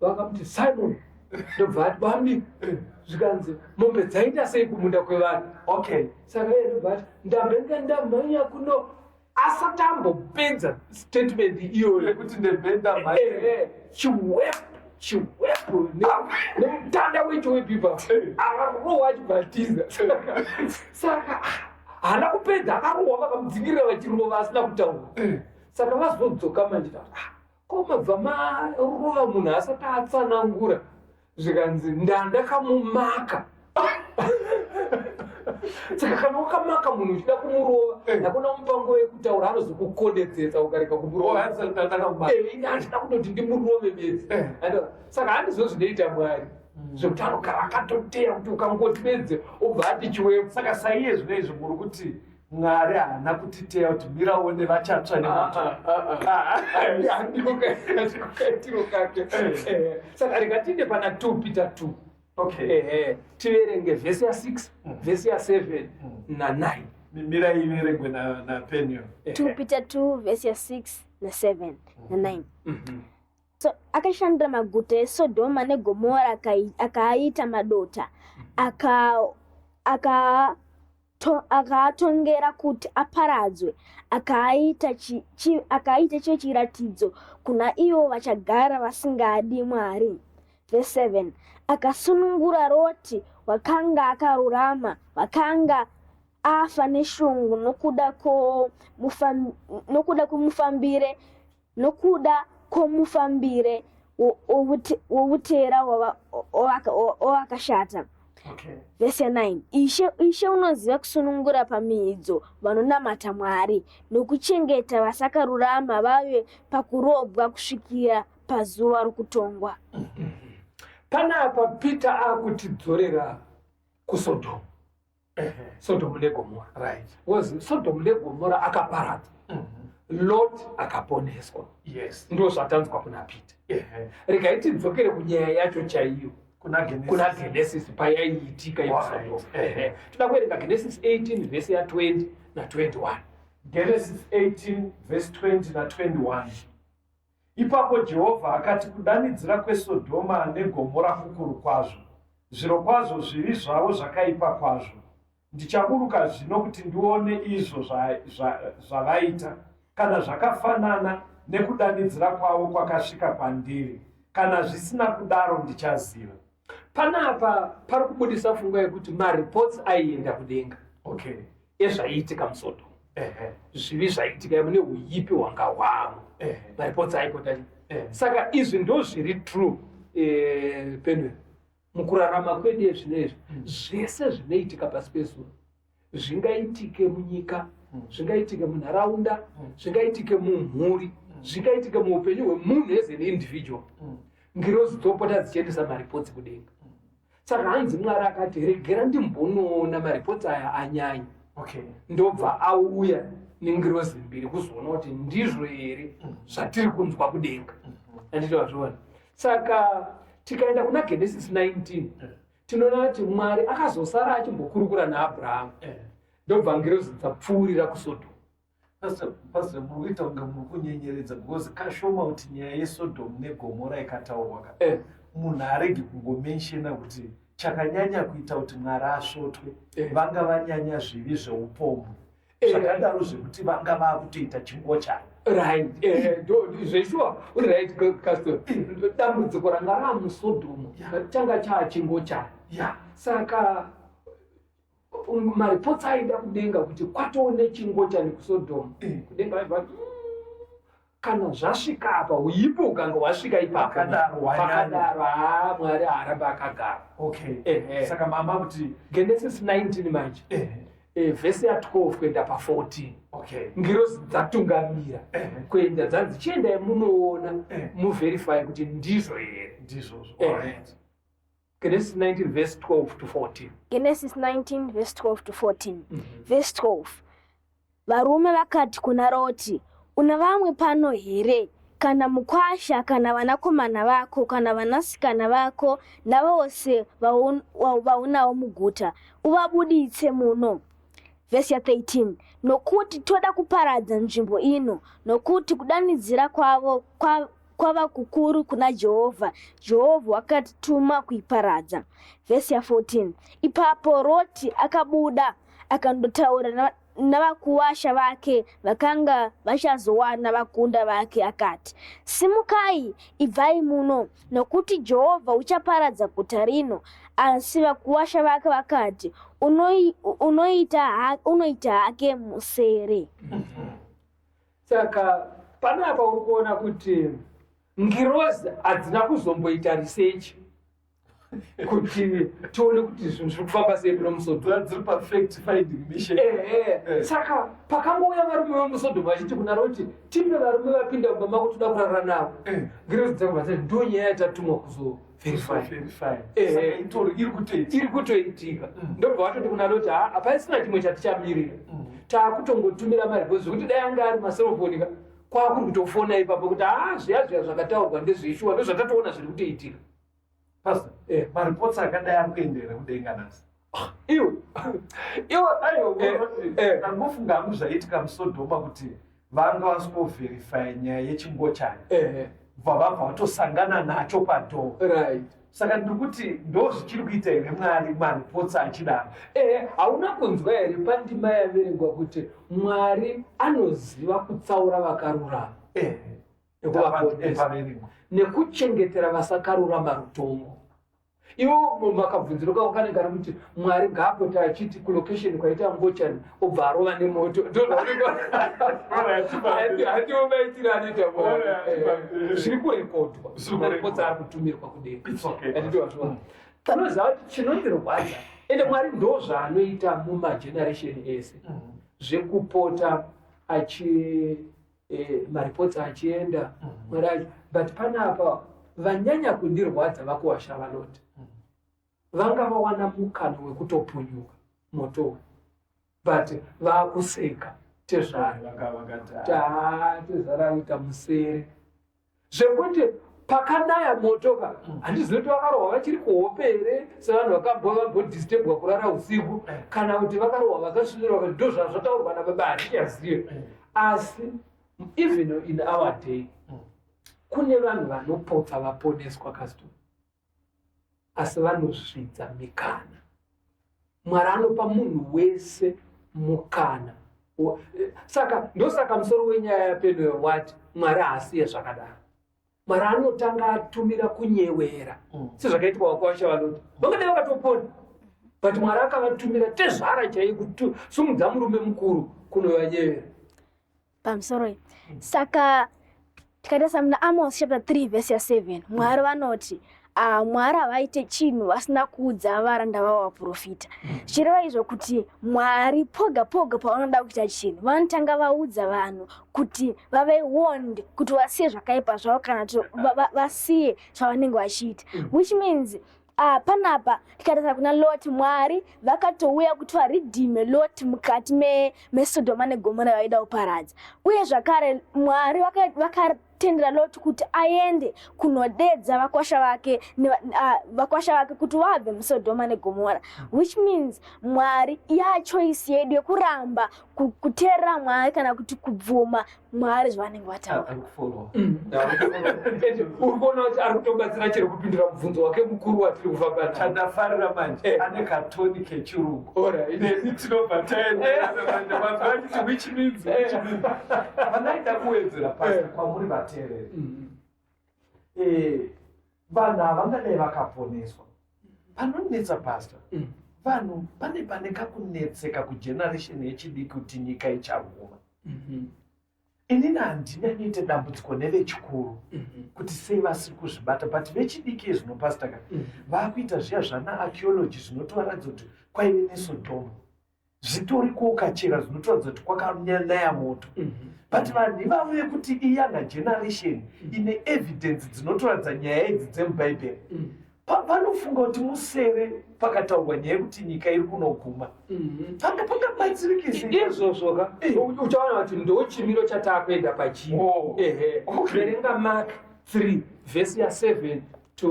vakamuti Simon ndobva ati bambi eh. Zvikanzi mombe dzaita sei kumunda kwevanhu okay saka iye ndobva ati ndambenge ndamhanya kuno asati ambopedza statement iyoyo yekuti ndebhenda mhanya chiwepu chiwepu nemutanda wechiwepu ipapo akarohwa achibva saka haana kupedza akarohwa vakamudzingirira vachirova asina kutaura saka vazodzoka manje ah, ko mabva marova munhu asati atsanangura zvikanzi ndandakamumaka saka kana wakamaka munhu uchida kumurova eh. hakuna mupango yekutaura anozokukonetsetsa ukarega kumurova eh, andida kutoti ndimurove bedzi eh. Saka handizvo zvinoita Mwari mm. zvekuti anogara akatoteya kuti ukangoti bedzi obva ati chiwepo saka saiye zvino izvi muri kuti Mwari haana kutiteya kuti miraone vachatsva nemoto ah, ah, ah, handiko kaitiro kake saka rega tiinde pana 2 Peter 2 okay tiverenge vhesi ya6 vhesi ya7 na9 Mira iverengwe naPenio. 2 Peter 2 vhesi ya6 na7 na9 So, akashandura maguta eSodhoma neGomora akaaita madota akaatongera kuti aparadzwe akaaita chive chiratidzo kuna ivo vachagara vasingadi Mwari. Verse 7 Akasunungura Roti wakanga akarurama wakanga afa neshungu nokuda kwomufambire nokuda kwomufambire wowutera wovakashata. Vhesi ya 9 Ishe, Ishe unoziva kusunungura pamiidzo vanonamata Mwari, nokuchengeta vasakarurama vave pakurobwa kusvikira pazuva rokutongwa. Panapa Peter akutidzorera kuSodhomu. Sodhomu neGomora. Right. Because Sodhomu neGomora akaparadzwa. Mm -hmm. Lot akaponeswa. Yes. Ndo zvatanzwa kuna Peter. Regai tidzokere kunyaya yacho chaiyo. Kuna Genesis. Kuna Genesis payaiitika yeSodhomu. Toda kuverenga Genesis 18 verse ya 20 na 21. Genesis 18 verse 20 na 21. Ipapo Jehovha akati, Kudanidzira kweSodhoma neGomora kukuru kwazvo. Zvirokwazvo zvivi zvavo zvakaipa kwazvo. Ndichaburuka zvino kuti ndione izvo zvavaita, kana zvakafanana nekudanidzira kwavo kwakasvika kwandiri. Kana zvisina kudaro ndichaziva. Panapa pari kubudisa pfungwa yekuti mareports aienda kudenga. Okay. Ezvaiitika muSodom. Zvivi zvaiitika mune uipi hwanga hwamo. Mareports aipota. Saka izvi ndo zviri true Penwell. Mukurarama kwedu ezvino izvi zvese zvinoitika pasi pezuva zvingaitike munyika, zvingaitike munharaunda, zvingaitike mumhuri, zvingaitike muupenyu hwemunhu as an individual. Ngirozi dzopota dzichiendesa maripotsi kudenga. Saka hanzi Mwari akati regera ndimbonoona maripotsi aya anyanya. Okay. Ndobva auya nengirozi mbiri kuzoona kuti ndizvo here zvatiri kunzwa kudenga. Handiti wazviona? Saka tikaenda kuna Genesis 19 tinoona kuti Mwari akazosara achimbokurukura naAbrahamu. Ndobva ngirozi dzapfuurira kuSodom. Pastor, muri kuita kunge muri kunyenyeredza because kashoma kuti nyaya yeSodom neGomora ikataurwa ka munhu arege kungomenshena kuti chakanyanya kuita kuti Mwari asvotwe vanga vanyanya zvivi zveupombwe zvakadaro zvekuti vanga vakutoita chingochani. Right, zveshuwa uri right Castor. Dambudziko ranga ramuSodom changa chaachingochani. Saka maripotsi aida kudenga kuti kwatoone chingochani kuSodom. Kudenga vaibva kana zvasvika apa uipi ukanga hwasvika ipapo. Pakadaro hwanyanya. Pakadaro, haa Mwari haaramba akagara. Okay. Saka mama kuti Genesis 19 manje. Vhesi ya 12 kuenda pa 14. Okay. Ngirozi dzatungamira kuenda dzanzi chiendai munoona muverify kuti ndizvo here. Ndizvozvo. Alright. Genesis 19 verse 12 to 14. Genesis 19 verse 12 to 14. Verse 12. Varume vakati kuna Roti, una vamwe pano here? Kana mukwasha, kana vanakomana vako, kana vanasikana vako, navose vaunavo muguta, uvabuditse muno. Vhesi ya 13. Nokuti toda kuparadza nzvimbo ino, nokuti kudanidzira kwavo kwava kukuru kuna Jehovha, Jehovha wakatituma kuiparadza. Vhesi ya 14. Ipapo Roti akabuda akandotaura navakuwasha vake vakanga vachazowana vakunda vake, akati, Simukai, ibvai muno, nokuti Jehovha uchaparadza guta rino. Asi vakuwasha vake vakati, unoita hake musere. Saka panapa uri kuona kuti ngirozi hadzina kuzomboita research kuti tione kuti zvinhu zviri kufamba sei muno muSodom. Dziri pa fact finding mission. Saka pakangouya varume vemuSodom vachiti kuna Roti, tipe varume vapinda mumba mako toda kurara navo. Ngirozi dzakabva dzati ndo nyaya yatatumwa kuzoverify. Verify. Saka itori iri kutoitika. Iri kutoitika. Ndobva vatoti kuna Roti, ha, hapaisina chimwe chatichamirira. Takutongotumira maripoti zvekuti dai anga ari maselfoni ka kwakuri kutofona ipapo kuti ha, zviya zviya zvakataurwa ndezveshuwa ndozvatatoona zviri kutoitika. Pastor, mareports akadai ari kuenda here kudenga nhasi? Iwe. Iwe, Aiwa, ndangofunga hangu zvaiitika muSodhoma kuti vanga vasikoverify nyaya yechingochani. Bva vabva vatosangana nacho padhoo. Saka ndiri kuti ndo zvichiri kuita here Mwari mareports achidaro? Hauna kunzwa here pandima yaverengwa kuti Mwari anoziva kutsaura vakarurama? Nekuvaponesa. Nekuchengetera vasakarurama rutongo. Iwo makabvunziro kako kanenge kari kuti Mwari ngaapote achiti kulocation kwaita ngochani obva arova nemoto. Handiwo maitiro anoita Mwari. Zviri kurekodwa. Mareports ari kutumirwa kudenga. Tinoziva kuti chinondirwadza ende Mwari ndo zvaanoita mumageneration ese zvekupota achi mareports achienda Mwari achi, but panapa vanyanya kundirwadza vakuwasha vaLoti. Vanga vawana mukana wekutopunyuka moto uyu, but vakuseka tezvara. Tezvara kuita musere zvekuti pakanaya moto ka handizivi kuti vakarohwa vachiri kuhope here sevanhu vakambodisturbwa kurara usiku kana kuti vakarohwa vakasvinirwa kuti ndo zvazvataurwa nababa handichazive. Asi even in our day kune vanhu vanopotsa vaponeswa custom. Asi vanozvidza mikana. Mwari anopa munhu wese mukana. Saka ndosaka musoro wenyaya yaPenuel wati Mwari haasiye zvakadaro. Mwari anotanga atumira kunyewera sezvakaitwa vakwasha vanoti vangadai vakatopona, but Mwari akavatumira tezvara chaiye kusumudza murume mukuru kunovanyevera. Pamusoro iyi. Saka tikaita muna Amos chapter 3 verse ya 7, Mwari vanoti Mwari havaite chinhu vasina kuudza varanda vavo vaprofita. Zvichireva izvo kuti Mwari poga poga pavanoda kuita chinhu vanotanga vaudza vanhu kuti vave warned kuti vasiye zvakaipa zvavo kana kuti vasiye zvavanenge vachiita, which means panapa tikatarisa kuna Lot, Mwari vakatouya kuti varedeeme Lot mukati meSodhoma neGomora vaida kuparadza. Uye zvakare Mwari vakatendera Lot kuti aende kunodedza vakwasha vake vakwasha vake kuti vabve muSodhoma neGomora, which means Mwari yachoice yedu yekuramba kuteerera Mwari kana kuti kubvuma Mwari zvavanenge vataura. Uri kuona kuti ari kutobatsira chero kupindura mubvunzo wake mukuru watiri kufamba nawo. Chandafarira manje, ane katone kechirungu. Neni tinobva taenderana manje, vanhu vachiti which means, which means. Vandaida kuwedzera pasi kwamuri vateereri. Vanhu havangadai vakaponeswa. Panonetsa, pastor, vanhu pane kakunetseka kugeneration yechidiki kuti nyika ichaguma. Inini handinyanyoite dambudziko nevechikuru kuti sei vasiri kuzvibata, but vechidiki ezvino, pastor ka, vakuita zviya zvana archaeology zvinotovaratidza kuti kwaive neSodhoma, zvitoriko, ukachera zvinotoratidza kuti kwakanaya moto. But vanhu ivavo vekuti iyounger generation ine evidence dzinotoratidza nyaya idzi dzemubhaibheri, vanofunga kuti musere pakataurwa nyaya yekuti nyika iri kunoguma. Panga pangabatsirike sei? Izvozvo ka, uchaona kuti ndo chimiro chataakuenda pachiri. Ehe. Verenga Mark 3 vhesi ya7 to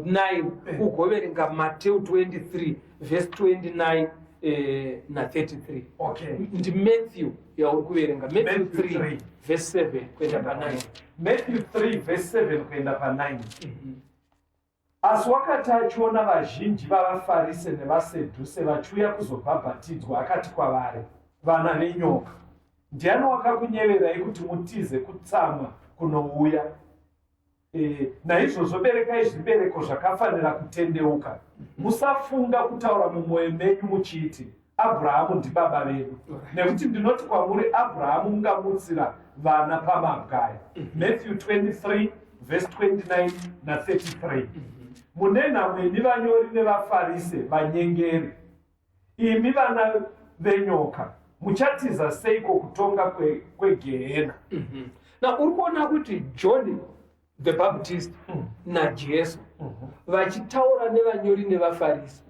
9, ugoverenga Mateo 23 vhesi 29 na33. Ndi Matthew yauri kuverenga, Matthew Matthew 3 3. vhesi 7 kuenda pa9. Matthew 3 vhesi 7 kuenda pa9. Asi wakati achiona vazhinji vavaFarise nevaSedhuse vachiuya kuzobhabhatidzwa, akati kwavari, "Vana venyoka, ndiani wakakunyeverai kuti mutize kutsamwa kunouya? Naizvozvo berekai zvibereko zvakafanira kutendeuka. Musafunga kutaura mumwoyo menyu muchiti, 'Abrahamu ndibaba vedu,' nekuti ndinoti kwamuri, Abrahamu ungamutsira vana pamabwe aya." Matthew 23 verse 29 na33. Mune nhamo imi vanyori nevaFarise, vanyengeri imi, vana venyoka, muchatiza seiko kutonga kwegehena? Na uri kuona kuti John the Baptist naJesu vachitaura nevanyori nevaFarisi,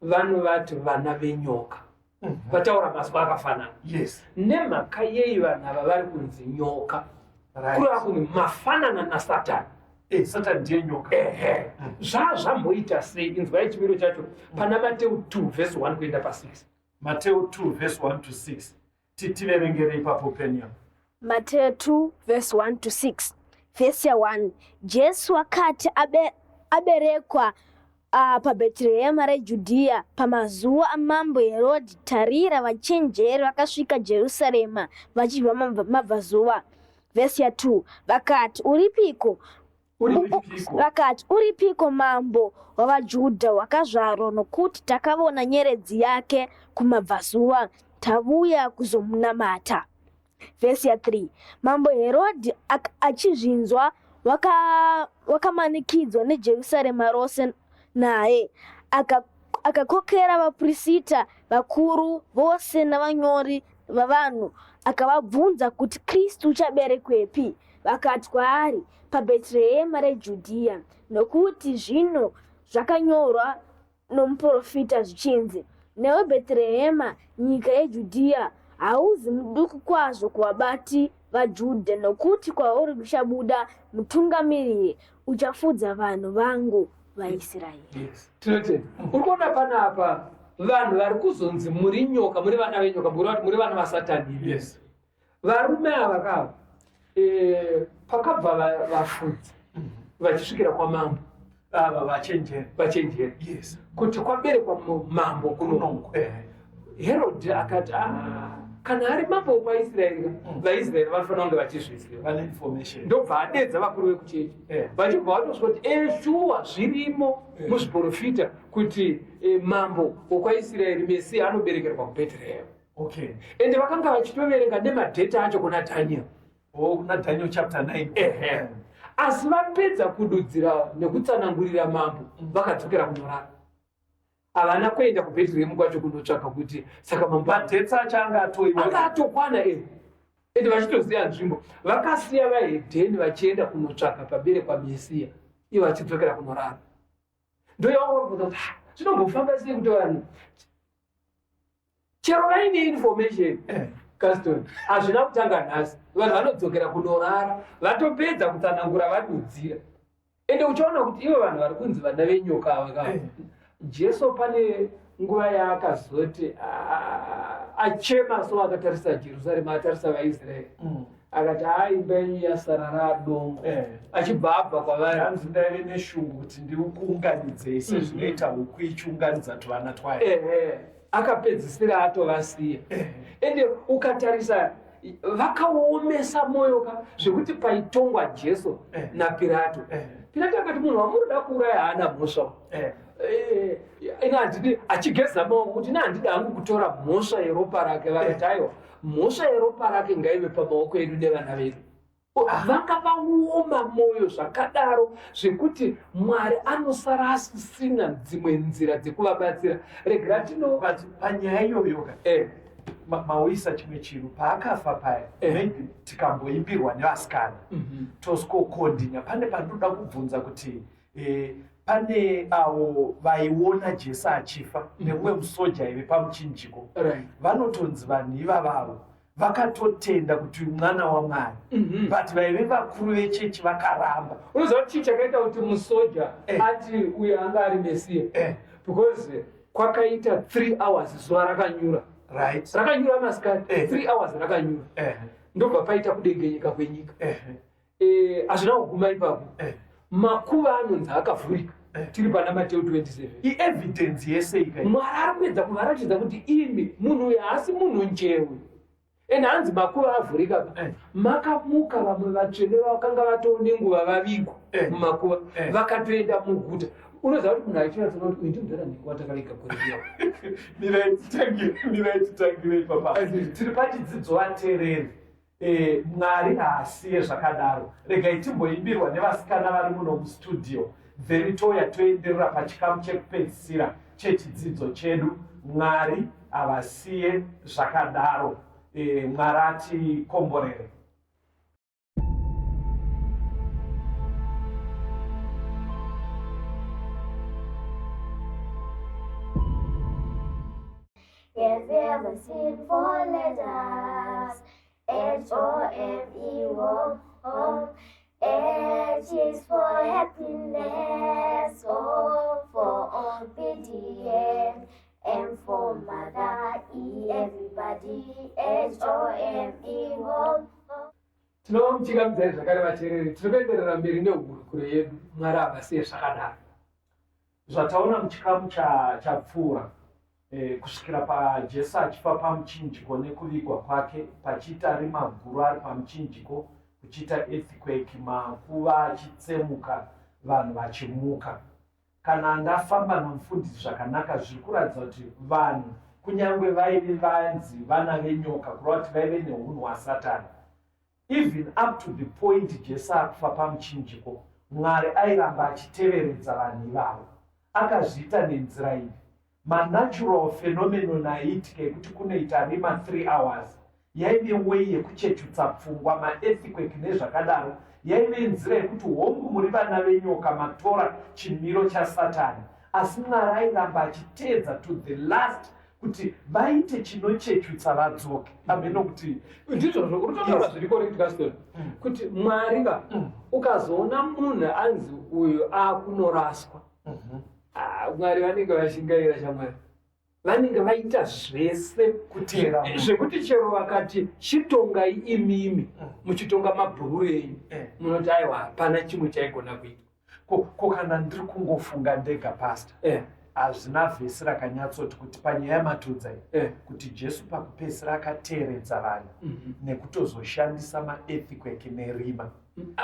vanovati vana venyoka, vataura mazwi akafanana. Nemhaka yei vanhu ava vari kunzi nyoka? Kureva kuti mafanana naSatani. Satani ndiye nyoka. Ehe, zvazvamboita sei? Inzwai chimiro chacho pana Mateu 2 vhesi 1 kuenda pa6. Mateo 2 verse 1 to 6. Tiverengere ipapo, Peniel. Mateo 2 verse 1 to 6. Vhesi ya 1: Jesu akati aberekwa paBheterehema reJudhiya pamazuva amambo Herodhi, tarira, vachenjeri vakasvika Jerusarema vachibva mabvazuva. Vhesi ya 2: Vakati, "Uripiko?" Uripiko? Vakati, "Uripiko mambo wavaJudha wakazvarwa? Nokuti takavona nyeredzi yake kumabvazuva, tavuya kuzomunamata." Vhesi ya3: Mambo Herodhi achizvinzwa wakamanikidzwa, neJerusarema rose naye. Akakokera vaprista vakuru vose navanyori vavanhu, akavabvunza kuti Kristu uchaberekwepi. Vakati kwaari, "PaBheterehema reJudhiya, nokuti zvino zvakanyorwa nomuprofita zvichinzi, 'Newe Bheterehema, nyika yeJudhiya, hauzi muduku kwazvo kuvabati vaJudha, nokuti kwauri kuchabuda mutungamiriri uchafudza vanhu vangu vaIsraeri.'" Tinotenda. Uri kuona panapa vanhu vari kuzonzi muri nyoka, muri vana venyoka, muri vana vaSatani. Varume ava kava pakabva vafudzi vachisvikira kwamambo. Ava vachenjeri. Vachenjeri. Yes. Kuti kwaberekwa mambo kuno. Herod akati ah, kana ari mambo wekwaIsraeri vaIsraeri vanofanira kunge vachizviziva. Vane information. Ndobva adedza vakuru vekuchechi. Vachibva vatosvika kuti eshuwa zvirimo muzviporofita kuti mambo wekwaIsraeri Mesiya anoberekerwa kuBheterehema. Okay. Ende vakanga vachitoverenga nemadheta acho kuna Daniel. Oh, kuna Daniel chapter 9. Ehe. Asi vapedza kududzira nekutsanangurira mambo, vakadzokera kunorara. Havana kuenda kuBheterehemu kwacho kunotsvaka kuti saka mambo Madhetsi acho anga atoiwa. Anga atokwana e. Ende vachitoziva nzvimbo. Vakasiya vahedheni vachienda kunotsvaka paberekwa Mesiya, ivo vachidzokera kunorara. Ndoyawakuti zvinombofamba sei kuti vanhu chero vaine information Caston hazvina kutanga nhasi. Vanhu vanodzokera kunorara vatopedza kutsanangura vadudzira. Ende uchaona kuti ivo vanhu vari kunzi vana venyoka ava ka. Jesu pane nguva yaakazoti achema so akatarisa Jerusarema atarisa vaIsraeri. Akati haa imba yenyu yasara raadongo. Achibva abva kwavari. Hanzi ndaive neshungu kuti ndikuunganidzei sezvinoita huku ichiunganidza tuvana twayo. Akapedzisira atovasiya. Ende ukatarisa vakaomesa moyo ka zvekuti paitongwa Jesu naPirato. Pirato akati munhu wamunoda kuuraya haana mhosva. Ina handidi achigeza maoko kuti ina handidi hangu kutora mhosva yeropa rake. Vakati aiwa mhosva yeropa rake ngaive pamaoko edu nevana vedu. Vanga vaoma moyo zvakadaro zvekuti Mwari anosara asisina dzimwe nzira dzekuvabatsira. Regera tino But panyaya iyoyo ka mauyisa chimwe chinhu paakafa paya, maybe tikamboimbirwa nevasikana tosikokondinya. Pane pandinoda kubvunza kuti pane avo vaiona Jesu achifa nemumwe musoja aive pamuchinjiko. Vanotonzi vanhu ivavavo vakatotenda kuti mwana waMwari, but vaive vakuru vechechi vakaramba. Unoziva kuti chii chakaita kuti musoja ati uyu anga ari Mesiya? Because kwakaita 3 hours zuva rakanyura. Rakanyura masikati, 3 hours rakanyura. Ndobva paita kudengenyeka kwenyika. Hazvina kuguma ipapo. Makuva anonzi akavhurika. Tiri pana Mateo 27. I-evidence yese ika. Mwari ari kuedza kuvaratidza kuti imi munhu uyu haasi munhu njewe. Ende hanzi makuva avhurika. Makamuka vamwe vatsvene vakanga vatoo nenguva vavigwa mumakuva. Vakatoenda muguta. Unoziva kuti munhu achiratidza kuti uyu ndimudhara nhengo watakaviga gore riya. Mirai titangire ipapa. Tiri pachidzidzo vateereri. Mwari haasiye zvakadaro. Regai timboimbirwa nevasikana vari muno mustudio. Then touya toenderera pachikamu chekupedzisira chechidzidzo chedu. Mwari havasiye zvakadaro. Mwari atikomborere. If you ever seen four letters, H O M E O, home. H is for happiness, O for obedience, M for mother, E everybody, H O M E home. Tinomuchingamidzai zvakare vateereri, tiri kuenderera mberi nehurukuro yedu. Mwari havasiye zvakadaro. Zvataona muchikamu chapfuura, kusvikira paJesu achifa pamuchinjiko nekuvigwa kwake, pachiita rima guru ari pamuchinjiko, kuchiita earthquake, makuva achitsemuka, vanhu vachimuka. Kana ndafamba namufundisi zvakanaka, zviri kuratidza kuti vanhu kunyange vaive vanzi vana venyoka, kureva kuti vaive nehunhu hwaSatani, even up to the point Jesu akufa pamuchinjiko, Mwari airamba achiteveredza vanhu ivavo. Akazviita nenzira ipi? Manatural phenomenon aiitika ekuti kunoita rima 3 hours yaive way yekuchechutsa pfungwa, maearthquake nezvakadaro yaive nzira yekuti hongu muri vana venyoka matora chimiro chaSatani, asi Mwari airamba achiteedza to the last kuti vaite chinochechutsa vadzoke. Hameno kuti ndizvozvo uri kutaura zviri correct Caston, kuti Mwari va ukazoona munhu anzi uyu akunoraswa, Mwari vanenge vashingaira shamwari, vanenge vaita zvese kuteera munhu. Zvekuti chero vakati chitongai imimi muchitonga mabhuru enyu, munoti aiwa hapana chimwe chaigona kuitwa. Ko kana ndiri kungofunga ndega, pastor, hazvina vhesi rakanyatsoti kuti panyaya yamatudza iyi kuti Jesu pakupedzisira akateeredza vanhu nekutozoshandisa maearthquake nerima.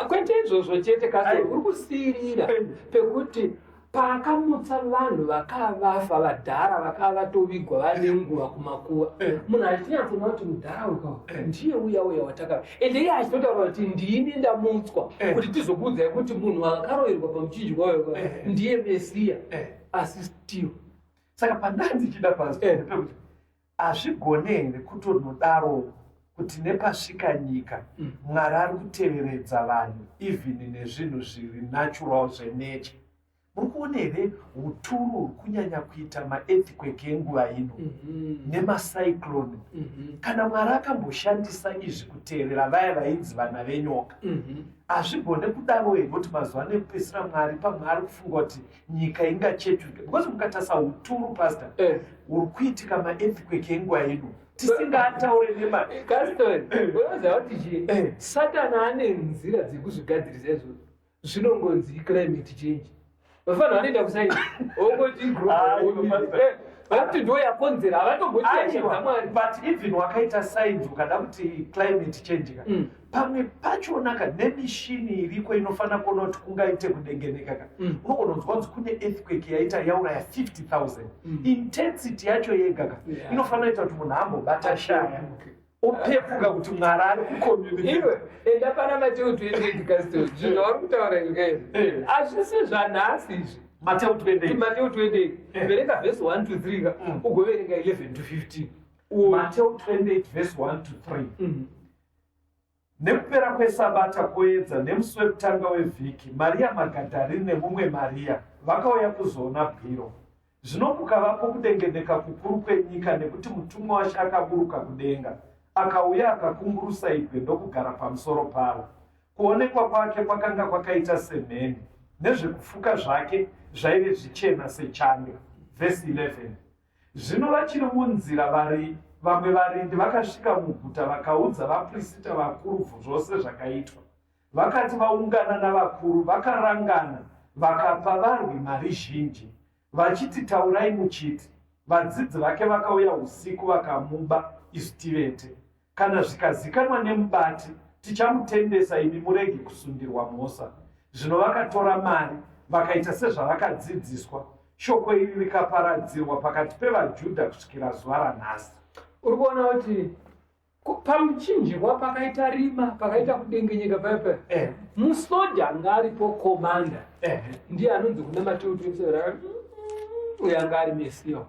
Kwete izvozvo chete kasi Aiwa. uri kusiyirira pekuti paakamutsa vanhu vakava vafa, vadhara vakava vatovigwa vane nguva kumakuva, munhu achinyatsoona kuti mudhara uyu ndiye uya uya watakava, ende iye achitotaura kuti ndini ndamutswa kuti tizokuudzai kuti munhu akaroverwa pamuchinjikwa uyo ndiye Mesiya, asi still. Saka pandaa ndichida, pastor, ndepekuti hazvigone here kutonodaro kuti nepasvika nyika Mwari ari kuteveredza vanhu even nezvinhu zviri natural zvenature? Muri kuona here uturu huri kunyanya kuita maearthquake enguva ino nemacyclone? Kana Mwari akamboshandisa izvi kuteerera vaya vainzi vana venyoka, hazvigone kudaro here kuti mazuva ano ekupedzisira Mwari pamwe ari kufunga kuti nyika ingachetuke? Because mukatarisa uturu, pastor, huri kuitika maearthquake enguva ino tisingataure nema Caston, unoziva kuti chii? Satani ane nzira dzekuzvigadzirisa izvozvo zvinongonzi climate change. Vafanira vanoenda kuscience ongoti vakuti ndo yakonzera, havatomboti nyasha dzaMwari. But even wakaita science, ukada kuti climate change ka, pamwe pachona ka nemishini iriko inofanira kuona kuti kungaite kudengeneka ka, unogona kunzwa kunzi kune earthquake yaita yauraya 50 000. Intensity yacho yega ka inofanira kuita kuti munhu ambobata shaya, opepuka kuti Mwari ari kucommunicate. Iwe enda pana Mateo 28, Caston. Zvinhu zvauri kutaura izvi hazvisi zvanhasi izvi. Mateo 28? Mateo 28, verenga vhesi 1 to 3 ka, ugoverenga 11 to 15. Uone. Mateo 28 verse 1 to 3. Nekupera kwesabata, kwoedza, nemusi wekutanga wevhiki, Mariya Magadharini nemumwe Mariya vakauya kuzoona bwiro. Zvino kukavapo kudengeneka kukuru kwenyika, nekuti mutumwa waShe akaburuka kudenga, akauya akakungurusa ibwe ndokugara pamusoro paro. Kuonekwa kwake kwakanga kwakaita semheni, nezvekufuka zvake zvaive zvichena sechando. Vhesi 11. Zvino vachiri munzira vari vamwe varindi vakasvika muguta vakaudza vaprista vakuru zvose zvakaitwa. Vakati vaungana navakuru, vakarangana, vakapa varwi mari zhinji, vachiti, "Taurai muchiti, vadzidzi vake vakauya usiku vakamuba isu tivete. Kana zvikazikanwa nemubati, tichamutendesa imi murege kusundirwa mhosva." Zvino vakatora mari vakaita sezvavakadzidziswa. Shoko iri rikaparadzirwa pakati pevaJudha kusvikira zuva ranhasi. Uri kuona kuti pamuchinjikwa pakaita rima, pakaita kudengenyeka paya, musoja anga aripo, commander, ndiye anonzi kuna Mateo 27, uyo anga ari Mesiya.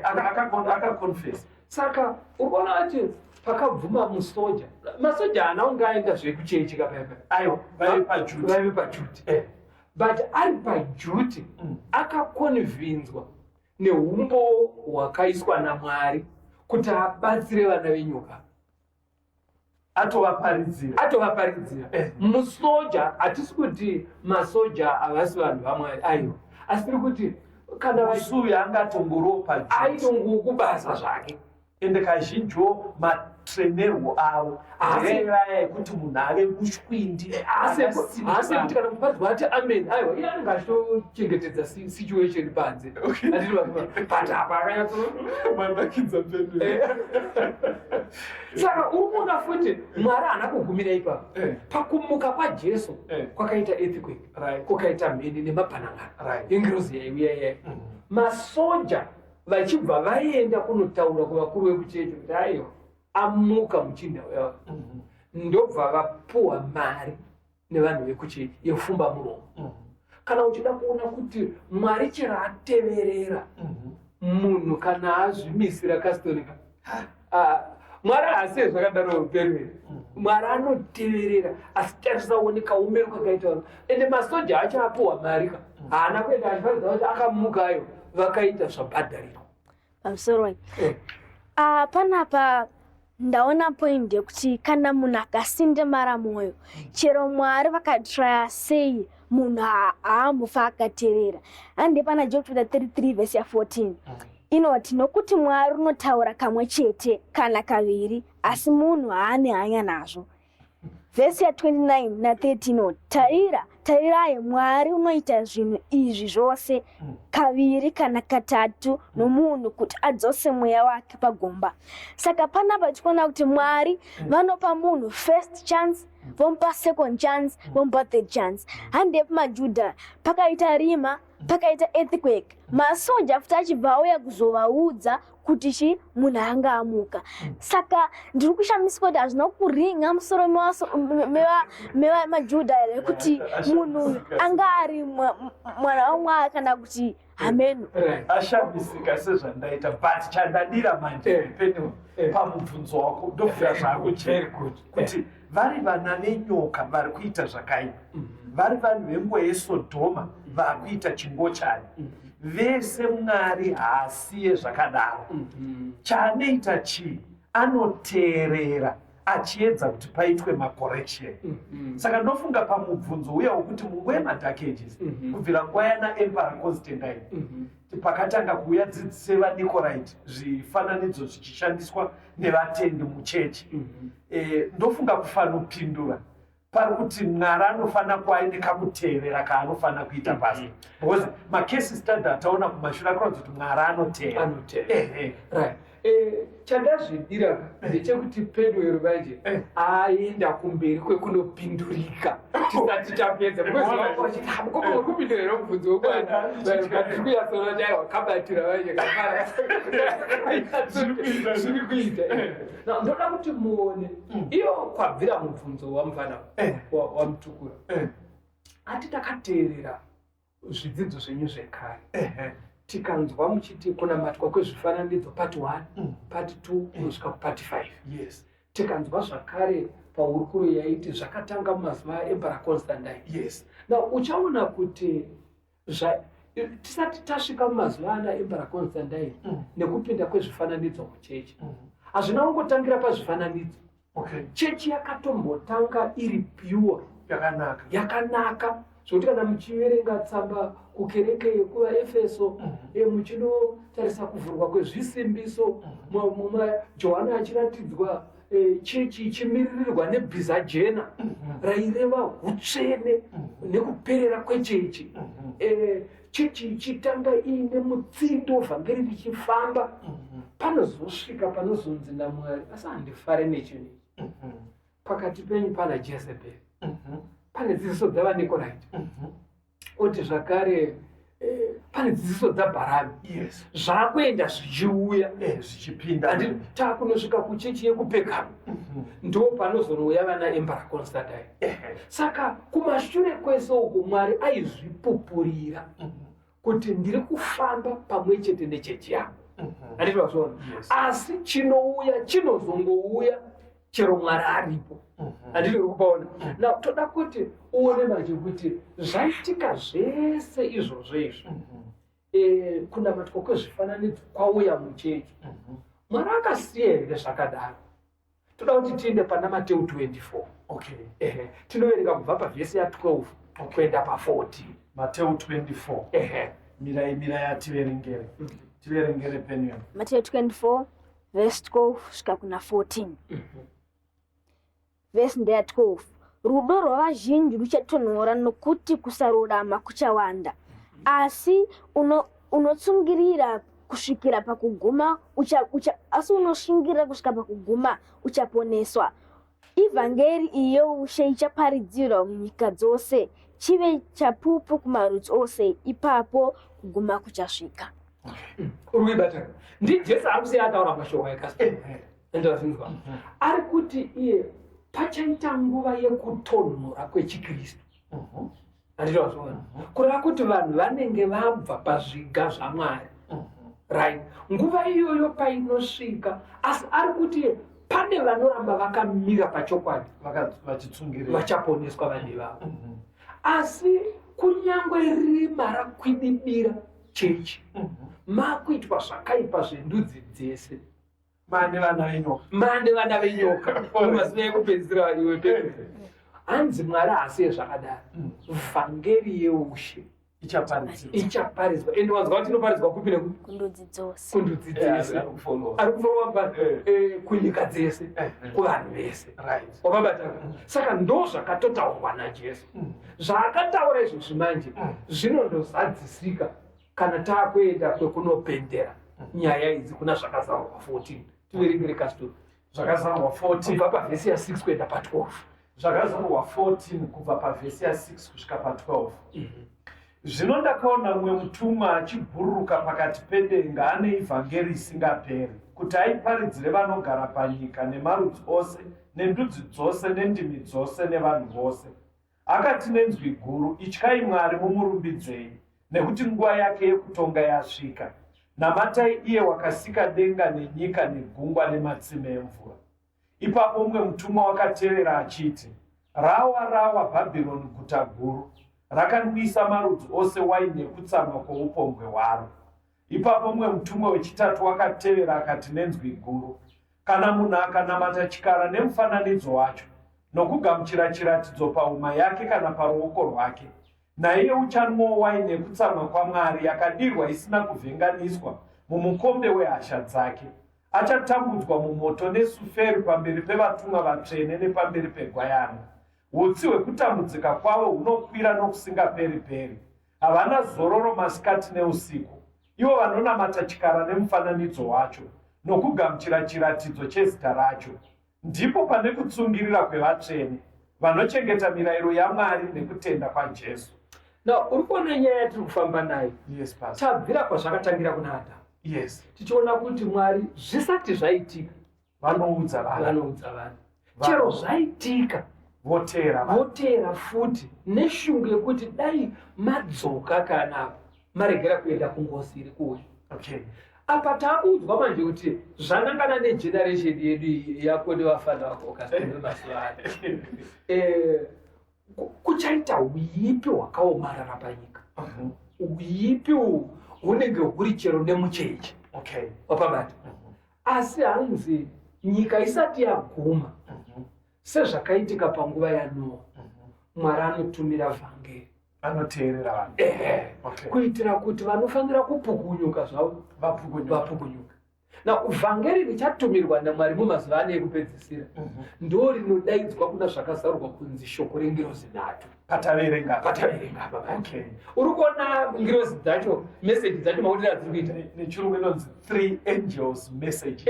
Akaconfess. Saka uri kuona kuti pakabvuma musoja, masoja haana kunge aenda zvekuchechi kapaya. Aiwa, vaive paduty. Vaive paduty, but ari paduty akaconvinzwa neumbowo hwakaiswa naMwari kuti abatsire vana venyoka. Atovaparidzira. Atovaparidzira. Musoja, hatisi kuti masoja havasi vanhu vaMwari, aiwa, asi tiri kuti kana Musi uyu angatongoriwo paduty. Aitongokubasa zvake. Ende kazhinjiwo matrenerwo avo ndeyevaya ekuti munhu ave mushwindi. Haasi kuti kana muparidzi ati amen, aiwa, iye anenge achitochengetedza situation panze. Hatiti but apa akanyatso Mandakidza pendo. Saka uri kuona futi Mwari haana kugumira ipapo. Pakumuka kwaJesu kwakaita earthquake, kukaita mheni nemabhanangana, ingirozi yaiuya iyaya. Masoja vachibva vaenda kunotaura kuvakuru vekuchechi kuti aiwa, amuka muchinda uyava. Ndobva vapuwa mari nevanhu vekuchechi yefumba muromo. Kana uchida kuona kuti Mwari chero ateverera munhu kana azvimisira kastonika, Mwari haasiye zvakadaro upenyu. Mwari anoteverera, asi tarisaone kaumero kakaita vanhu. Ende masoja acho apuwa mari ka, haana kuenda achivaridza kuti akamuka ayo, vakaita zvabhadharirwa. Pamusoro. Ah, panapa ndaona point yekuti kana munhu akasindimara mwoyo, chero Mwari vakatraya sei, munhu haambofa akateerera. Hande pana Job chapter 33 verse ya14 inoti, "Nokuti Mwari unotaura kamwe chete kana kaviri, asi munhu haane hanya nazvo." Vhesi ya29 na30 inoti, "Tarira, Tarirai, Mwari unoita zvinhu izvi zvose kaviri kana katatu nomunhu kuti adzose mweya wake pagomba. Saka panapa tikuona kuti Mwari vanopa munhu first chance, vomupa second chance, vomupa third chance. Handei kumaJudha, pakaita rima, pakaita earthquake, masoja futi achibva auya kuzovaudza kuti chi munhu anga amuka. Saka ndiri kushamiswa kuti hazvina kuringa musoro memaJudha here kuti munhu uyu anga ari mwana waMwari kana kuti hameno. Ashamisika sezvandaita, but chandadira manje Penuel pamubvunzo wako ndobvira zvakuchera kuti vari vana venyoka vari kuita zvakaipa, vari vanhu venguva yeSodhoma vakuita chingochani, vese Mwari haasiye zvakadaro. Chaanoita chii? Anoteerera achiedza kuti paitwe macorrection. Saka ndofunga pamubvunzo uya wokuti munguva yemadark ages, kubvira nguva yana Emperor Constantine, pakatanga kuuya dzidziso yevaNicorite, zvifananidzo zvichishandiswa nevatendi muchechi, ndofunga kufanopindura pari kuti Mwari anofanira kuva aine kakuteerera kaanofanira kuita basa, because macase study ataona kumashure akaratidza kuti Mwari anoteera. Anoteera. Ehe. Right. Chandazvidira ndechekuti Penuel manje aenda kumberi kwekunopindurika tisati tapedza, because uri kupindura here mubvunzo wekwana kuyasora chaiwa wakabatira manje kafara zviri kuita. Now, ndoda kuti muone iyo kwabvira mubvunzo wamufana wamutukura. Ati takateerera zvidzidzo zvenyu zvekare, tikanzwa muchiti kunamatwa kwezvifananidzo part 1, part 2 kunosvika kupart 5. Tikanzwa zvakare pahurukuro yaiti zvakatanga mumazuva aEmperor Constantine. Now uchaona kuti tisati tasvika mumazuva ana Emperor Constantine nekupinda kwezvifananidzo muchechi, hazvina kungotangira pazvifananidzo. Chechi yakatombotanga iri pure, yakanaka, yakanaka zvokuti kana muchiverenga tsamba kukereke yekuvaEfeso, muchinotarisa kuvhurwa kwezvisimbiso, Johani achiratidzwa chechi ichimiririrwa nebhiza jena raireva hutsvene nekuperera kwechechi. Chechi ichitanga iine mutsindo, vhangeri richifamba, panozosvika panozonzi naMwari, asi handifare nechinhu ichi, pakati penyu pana Jezebel, pane dzidziso dzavaNikoraiti, oti zvakare pane dzidziso dzaBharami. Zvakuenda zvichiuya, Zvichipinda, taakunosvika kuchechi yekuPegamo, ndo panozonouya vana Emperor Constantine. Saka kumashure kwese uku Mwari aizvipupurira kuti ndiri kufamba pamwe chete nechechi yangu. Handiti vazviona? Asi chinouya chinozongouya chero Mwari aripo. Handiti uri kupaona? Now toda kuti uone manje kuti zvaitika zvese izvozvo izvo, kunamatwa kwezvifananidzo kwauya muchechi, Mwari akasiya here zvakadaro? Toda kuti tiende pana Mateu 24. Ehe, tinoverenga kubva pavhesi ya12 kuenda pa14. Mateu 24. Ehe. Mirai, mirai, ativerengere, tiverengere Penuel. Matthew 24 verse 12 kusvika kuna 14. Vhesi ndeya 12. Rudo rwavazhinji ruchatonhora nokuti kusarurama kuchawanda, asi unotsungirira kusvikira pakuguma asi unosungirira kusvika pakuguma uchaponeswa. Ivhangeri iyi youshe ichaparidzirwa munyika dzose, chive chapupu kumarudzi ose, ipapo kuguma kuchasvika. Uri kuibata? NdiJesu ari kusiya ataura mashoko ekasi, endazinzwa ari kuti iye pachaita nguva yekutonhora kwechikristu. Handiti wazviona? Kureva kuti vanhu vanenge vabva pazviga zvaMwari, right? Nguva iyoyo painosvika, asi ari kuti pane vanoramba vakamira pachokwadi, vachitsungirira, vachaponeswa vanhu ivavo. Asi kunyange rima rakwidibira chechi, makuitwa zvakaipa zvendudzi dzese, mane vana venyoka, mane vana venyoka mumazuva ekupedzisira. Iwe Pedro, hanzi Mwari haasiye zvakadaro, vhangeri yeushe. Ichaparidzirwa. Ichaparidzwa. Ende wanzwa kuti inoparidzwa kupi nekupi? Kundudzi dzose. Kundudzi dzese. Ari kufollow. Ari kufollowa kunyika dzese, kuvanhu vese. Wapabata? Saka ndo zvakatotaurwa naJesu. Zvaakataura izvozvi manje zvinondozadzisika kana taakuenda kwekunopendera nyaya idzi kuna Zvakazarurwa 14. Tiverengere Kastori. Zvakazarurwa 14. Kubva pavhesi ya6 kuenda pa12. Zvakazarurwa 14 kubva pavhesi ya6 kusvika pa12. Zvino ndakaona mumwe mutumwa achibhururuka pakati pedenga ane ivhangeri isingaperi, kuti aiparidzire vanogara panyika nemarudzi ose nendudzi dzose nendimi dzose nevanhu vose. Akati nenzwi guru, Ityai Mwari mumurumbidzei, nekuti nguva yake yekutonga yasvika. Namatai iye wakasika denga nenyika negungwa nematsime emvura. Ipapo mumwe mutumwa wakatevera achiti, Rawa, rawa Bhabhironi guta guru, rakanwisa marudzi ose waini yekutsamwa kwoupombwe hwaro. Ipapo mumwe mutumwa wechitatu wakatevera akati nenzwi guru, Kana munhu akanamata chikara nemufananidzo wacho, nokugamuchira chiratidzo pahuma yake kana paruoko rwake, naiye uchanwawo waini yekutsamwa kwaMwari yakadirwa isina kuvhenganiswa mumukombe wehasha dzake. Achatambudzwa mumoto nesuferi pamberi pevatumwa vatsvene nepamberi peGwayana. Utsi hwekutambudzika kwavo hunokwira nokusingaperi-peri. Havana zororo masikati neusiku, ivo vanonamata chikara nemufananidzo wacho, nokugamuchira chiratidzo chezita racho. Ndipo pane kutsungirira kwevatsvene, vanochengeta mirayiro yaMwari nekutenda kwaJesu. Now, uri kuona nyaya yatiri kufamba nayo. Yes, Pastor. Tabvira kwazvakatangira kuna Adhamu. Yes. Tichiona kuti Mwari zvisati zvaitika vanoudza vanhu. Vanoudza vanhu. Chero zvaitika voteera vanhu. Voteera futi neshungu yekuti dai madzoka kana maregera kuenda kungozi iri kuuya. Okay. Apa takuudzwa manje kuti zvanangana negeneration yedu iyi yako nevafana vako kasime mazuva ano. Kuchaita huipi hwakaomarara panyika. Huipi uhu hunenge huri chero nemucheche. Okay. Wapabata. Asi hanzi nyika isati yaguma, sezvakaitika panguva yaNoa, Mwari anotumira vhangeri. Anoteerera vanhu. Okay. Kuitira kuti vanofanira kupukunyuka zvavo vapukunyuka. Now, vhangeri richatumirwa naMwari mumazuva ano ekupedzisira ndo rinodaidzwa kuna Zvakazarurwa kunzi shoko rengirozi nhatu. Pataverenga. Pataverenga apa. Okay. Uri kuona ngirozi dzacho, message dzacho makuti adziri kuita. Nechirungu inonzi three angels message.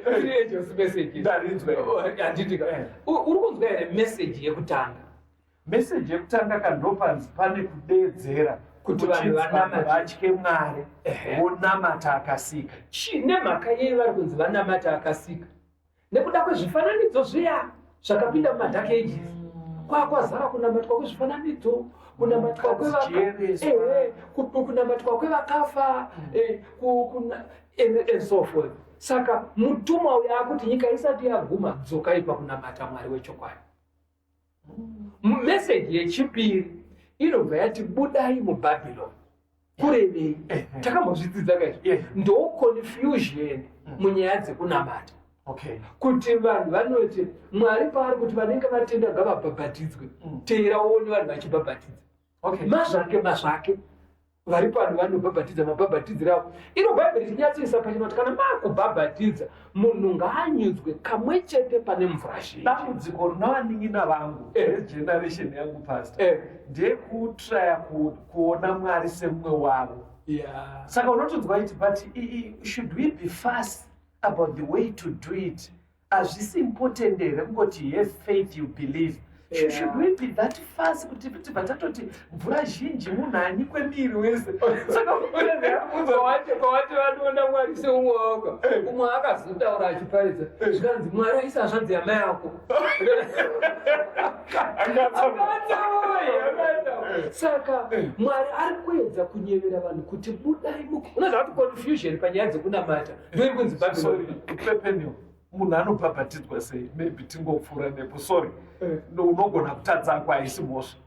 Three angels message. Ndarinzwa. Handitika. Uri kunzwa here message yekutanga? Message yekutanga kandopanzi pane kudeedzera kuti vanhu vanamate, vatye Mwari, vonamata akasika. Nemhaka yei vari kunzi vanamata akasika? Nekuda kwezvifananidzo zviya zvakapinda mumadark ages. Kwakwazara kunamatwa kwezvifananidzo, kunamatwa kunamatwa kwevakafa, and so forth. Saka mutumwa uyo akuti nyika isati yaguma, dzokai pakunamata Mwari wechokwadi. Message yechipiri inobva yati budai muBhabhironi. Kurevei? Takambozvidzidza kaizvo. Ndo confusion munyaya dzekunamata. Okay. Kuti vanhu vanoti Mwari paari kuti vanenge vatenda ngavabhabhatidzwe. Teera uone vanhu vachibhabhatidza. Okay. Mazvake mazvake vari pano vanobhabhatidza mabhabhatidziro avo. Iro Bhaibheri richinyatsoisa pachena kuti kana maakubhabhatidza munhu ngaanyudzwe kamwe chete pane mvura zhinji. Dambudziko rinovanin'ina vangu regeneration yangu pastor ndeyekutraya kuona Mwari semumwe wavo. Saka unotonzwa iti but should we be fast about the way to do it? Hazvisi important here kungoti you have faith, you believe? Should we be that fast kuti tibva tatoti mvura zhinji munhu anyikwe miri wese? Saka kwawati vanoona Mwari seumwe wako. Umwe akazotaura achiparidza zvikanzi Mwari aisa hanzvadzi yamai ako. Saka Mwari ari kuedza kunyevera vanhu kuti budai muko. Unoziva kuti confusion panyaya dzekunamata ndoiri kunzi Babylon. Sorry, munhu anobhabhatidzwa sei? Maybe tingopfuura nepo. Sorry. Unogona kutadza ako, haisi mhosva.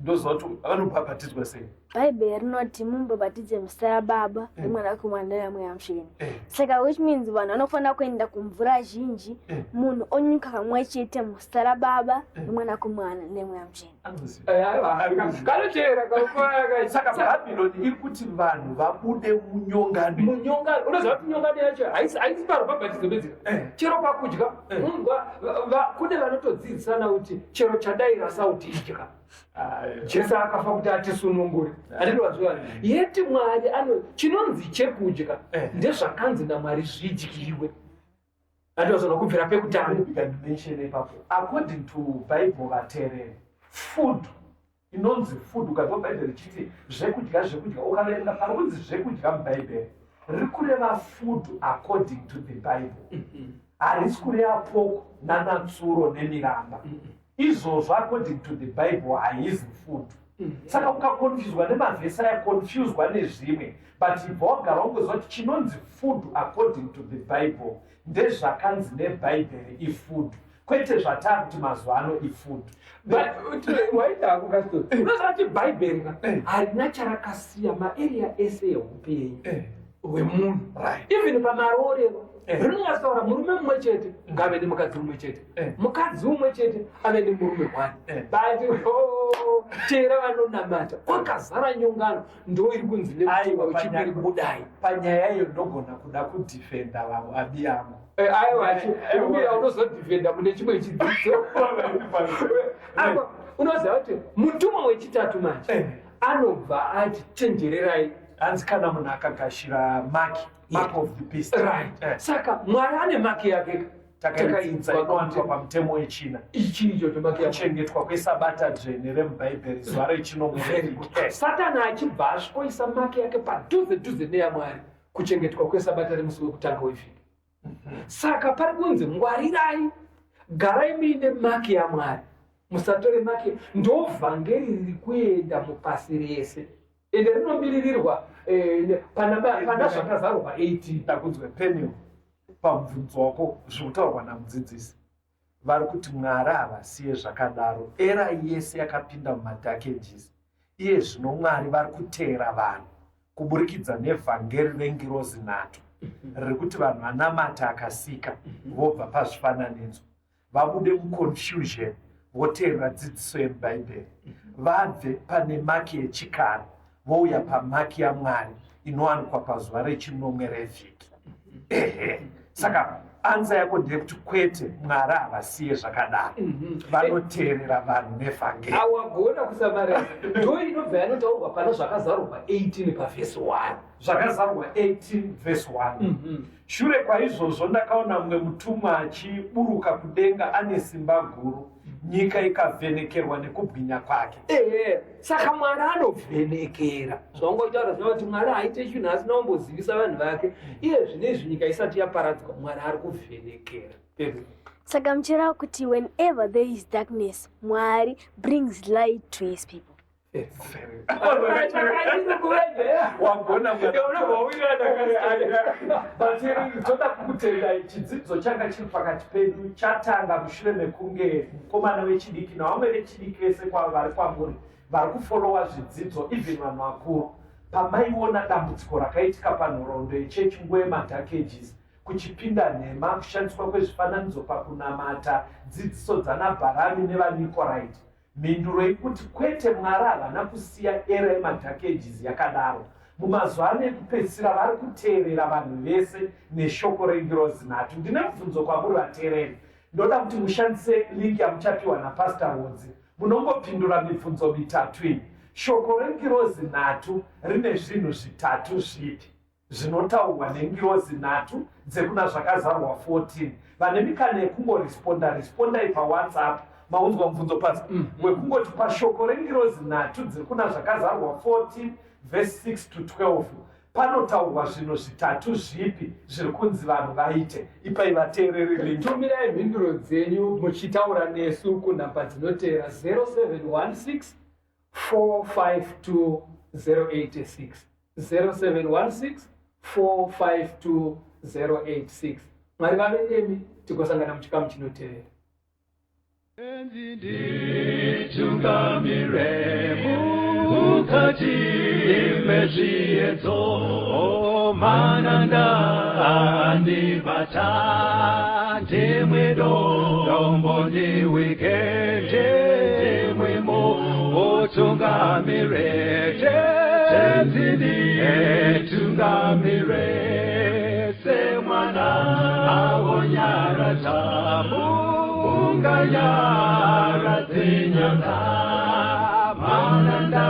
Ndoziva kuti vanobhabhatidzwa sei. Bhaibheri rinoti mubhabhatidze muzita raBaba, reMwanakomana neramweya Mutsvene. Saka which means vanhu vanofanira kuenda kumvura zhinji, munhu onyuka kamwe chete muzita raBaba, reMwanakomana neMweya Mutsvene. Kanoteera. Saka Bhabhironi iri kuti vanhu vabude munyongano. Munyongano. Unoziva kuti nyongano yacho haisi parubhabhatidzo bedzi, chero pakudya. Unzwa, kune vanotodzidzisana kuti chero chadaira sauti idya, Jesu akafa kuti atisunungure. Handinowazviwana yeti Mwari ano chinonzi chekudya ndezvakanzi naMwari zvidyiwe. Handinozona kubvira pekutanga. Ndimention ipapo, according to Bible, vateereri, food inonzi food, ukanzwa Bhaibheri richiti zvekudya, zvekudya, ukaverenga pari kunzi zvekudya muBhaibheri, riri kureva food according to the Bible. Harisi kureva pork nanatsuro nemiramba. Izvozvo according to the Bible haizi food. Saka ukaconfuswa nemavhesi aya, confuswa nezvimwe, but ibva wagara wangoziva kuti chinonzi food according to the Bible ndezvakanzi neBhaibheri ifood, kwete zvataa kuti mazuva ano ifood. Waita kastori. Unoziva kuti Bhaibheri ka harina charakasiya maarea ese eupenyu hwemunhu. Even pamaroorero rinonyatsotaura murume mumwe chete ngave nemukadzi mumwe chete, mukadzi umwe chete ave nemurume one. But oh, teera vanonamata kwakazara nyongano, ndo iri kunzi Aiwa, nemutumwa wechipiri budai. Panyaya iyo ndogona kuda kudefenda vamwe abi yangu. Aiwa, umira, unozodefenda mune chimwe chidzidzo. Apa unoziva kuti mutumwa wechitatu manje anobva ati chenjererai. Hanzi kana munhu akagashira mark of the beast. Right. Saka Mwari ane mark yake. Takaidza, inowanikwa pamutemo wechina. Ichi ichocho mark yake. Kuchengetwa kwesabata dzvene remuBhaibheri, zuva rechinomwe revhiki. Satani achibva asvikoisa mark yake padhuze dhuze neyaMwari, kuchengetwa kwesabata remusi wekutanga wevhiki. Saka pari kunzi ngwarirai, garai muine mark yaMwari, musatore mark. Ndo vhangeri riri kuenda mupasi rese, ende rinomiririrwa pana Zvakazarurwa 18. Ndakunzwe penio pamubvunzo wako. Zviri kutaurwa namudzidzisi, vari kuti Mwari havasiye zvakadaro. Era yese yakapinda mumadark ages, iye zvino Mwari vari kuteera vanhu kuburikidza nevhangeri rengirozi nhatu riri kuti vanhu vanamata akasika, vobva pazvifananidzo, vabude muconfusion, voteerera dzidziso yemubhaibheri, vabve pane mark yechikara, vouya pamark yaMwari inowanikwa pazuva rechinomwe revhiki. Ehe, saka answer yako ndeyekuti kwete, Mwari havasiye zvakadaro, vanoteerera vanhu nevhangeri. Awagona kusamarira. Ndo inobva yanotaurwa pana Zvakazarurwa 18 pavhesi 1. Zvakazarurwa 18 vhesi 1: Shure kwaizvozvo ndakaona mumwe mutumwa achiburuka kudenga ane simba guru, nyika ikavhenekerwa nekubwinya kwake. Ehe, saka Mwari anovhenekera. Zvaungotaura zvino kuti Mwari haite chinhu asina kumbozivisa vanhu vake. Iye zvinezvi nyika isati yaparadzwa, Mwari ari kuvhenekera. Saka muchireva kuti whenever there is darkness, Mwari brings light to his people. Wagona. Vateereri, toda kukutendai. Chidzidzo changa chiri pakati pedu chatanga mushure mekunge mukomana wechidiki navamwe vechidiki vese vari kwamuri vari kufollowa zvidzidzo, even vanhu vakuru, pamaiona dambudziko rakaitika panhoroondo yechechi nguva yemadark ages, kuchipinda nhema, kushandiswa kwezvifananidzo pakunamata, dzidziso dzanaBharami nevaNikoraiti. Mhinduro ikuti kwete, Mwari havana kusiya era yemadark ages yakadaro. Mumazuva ano ekupedzisira vari kuteerera vanhu vese neshoko rengirozi nhatu. Ndine mubvunzo kwamuri vateereri. Ndoda kuti mushandise link yamuchapiwa naPastor Rodzi. Munongopindura mibvunzo mitatu iyi: shoko rengirozi nhatu rine zvinhu zvitatu zvipi zvinotaurwa nengirozi nhatu dzekuna Zvakazarurwa 14? Vane mikana yekungoresponda, respondai paWhatsApp. Maunzwa mubvunzo pasi wekungoti pashoko rengirozi nhatu dziri kuna Zvakazarurwa 14 vhesi 6 to 12, panotaurwa zvinhu zvitatu zvipi zviri kunzi vanhu vaite? Ipai vateereri link. Tumirai mhinduro dzenyu muchitaura nesu kunhamba dzinotevera: 0716 452 086, 0716 452 086. Mwari vave nemi, tigosangana muchikamu chinotevera. Nditungamire mukati mezviedzo, mananda andibata, ndimwe dombo ndiwike, ndimwimo utungamire, tenzi nditungamire, semwana awonyaradza munganyaradze nyanga, mananda.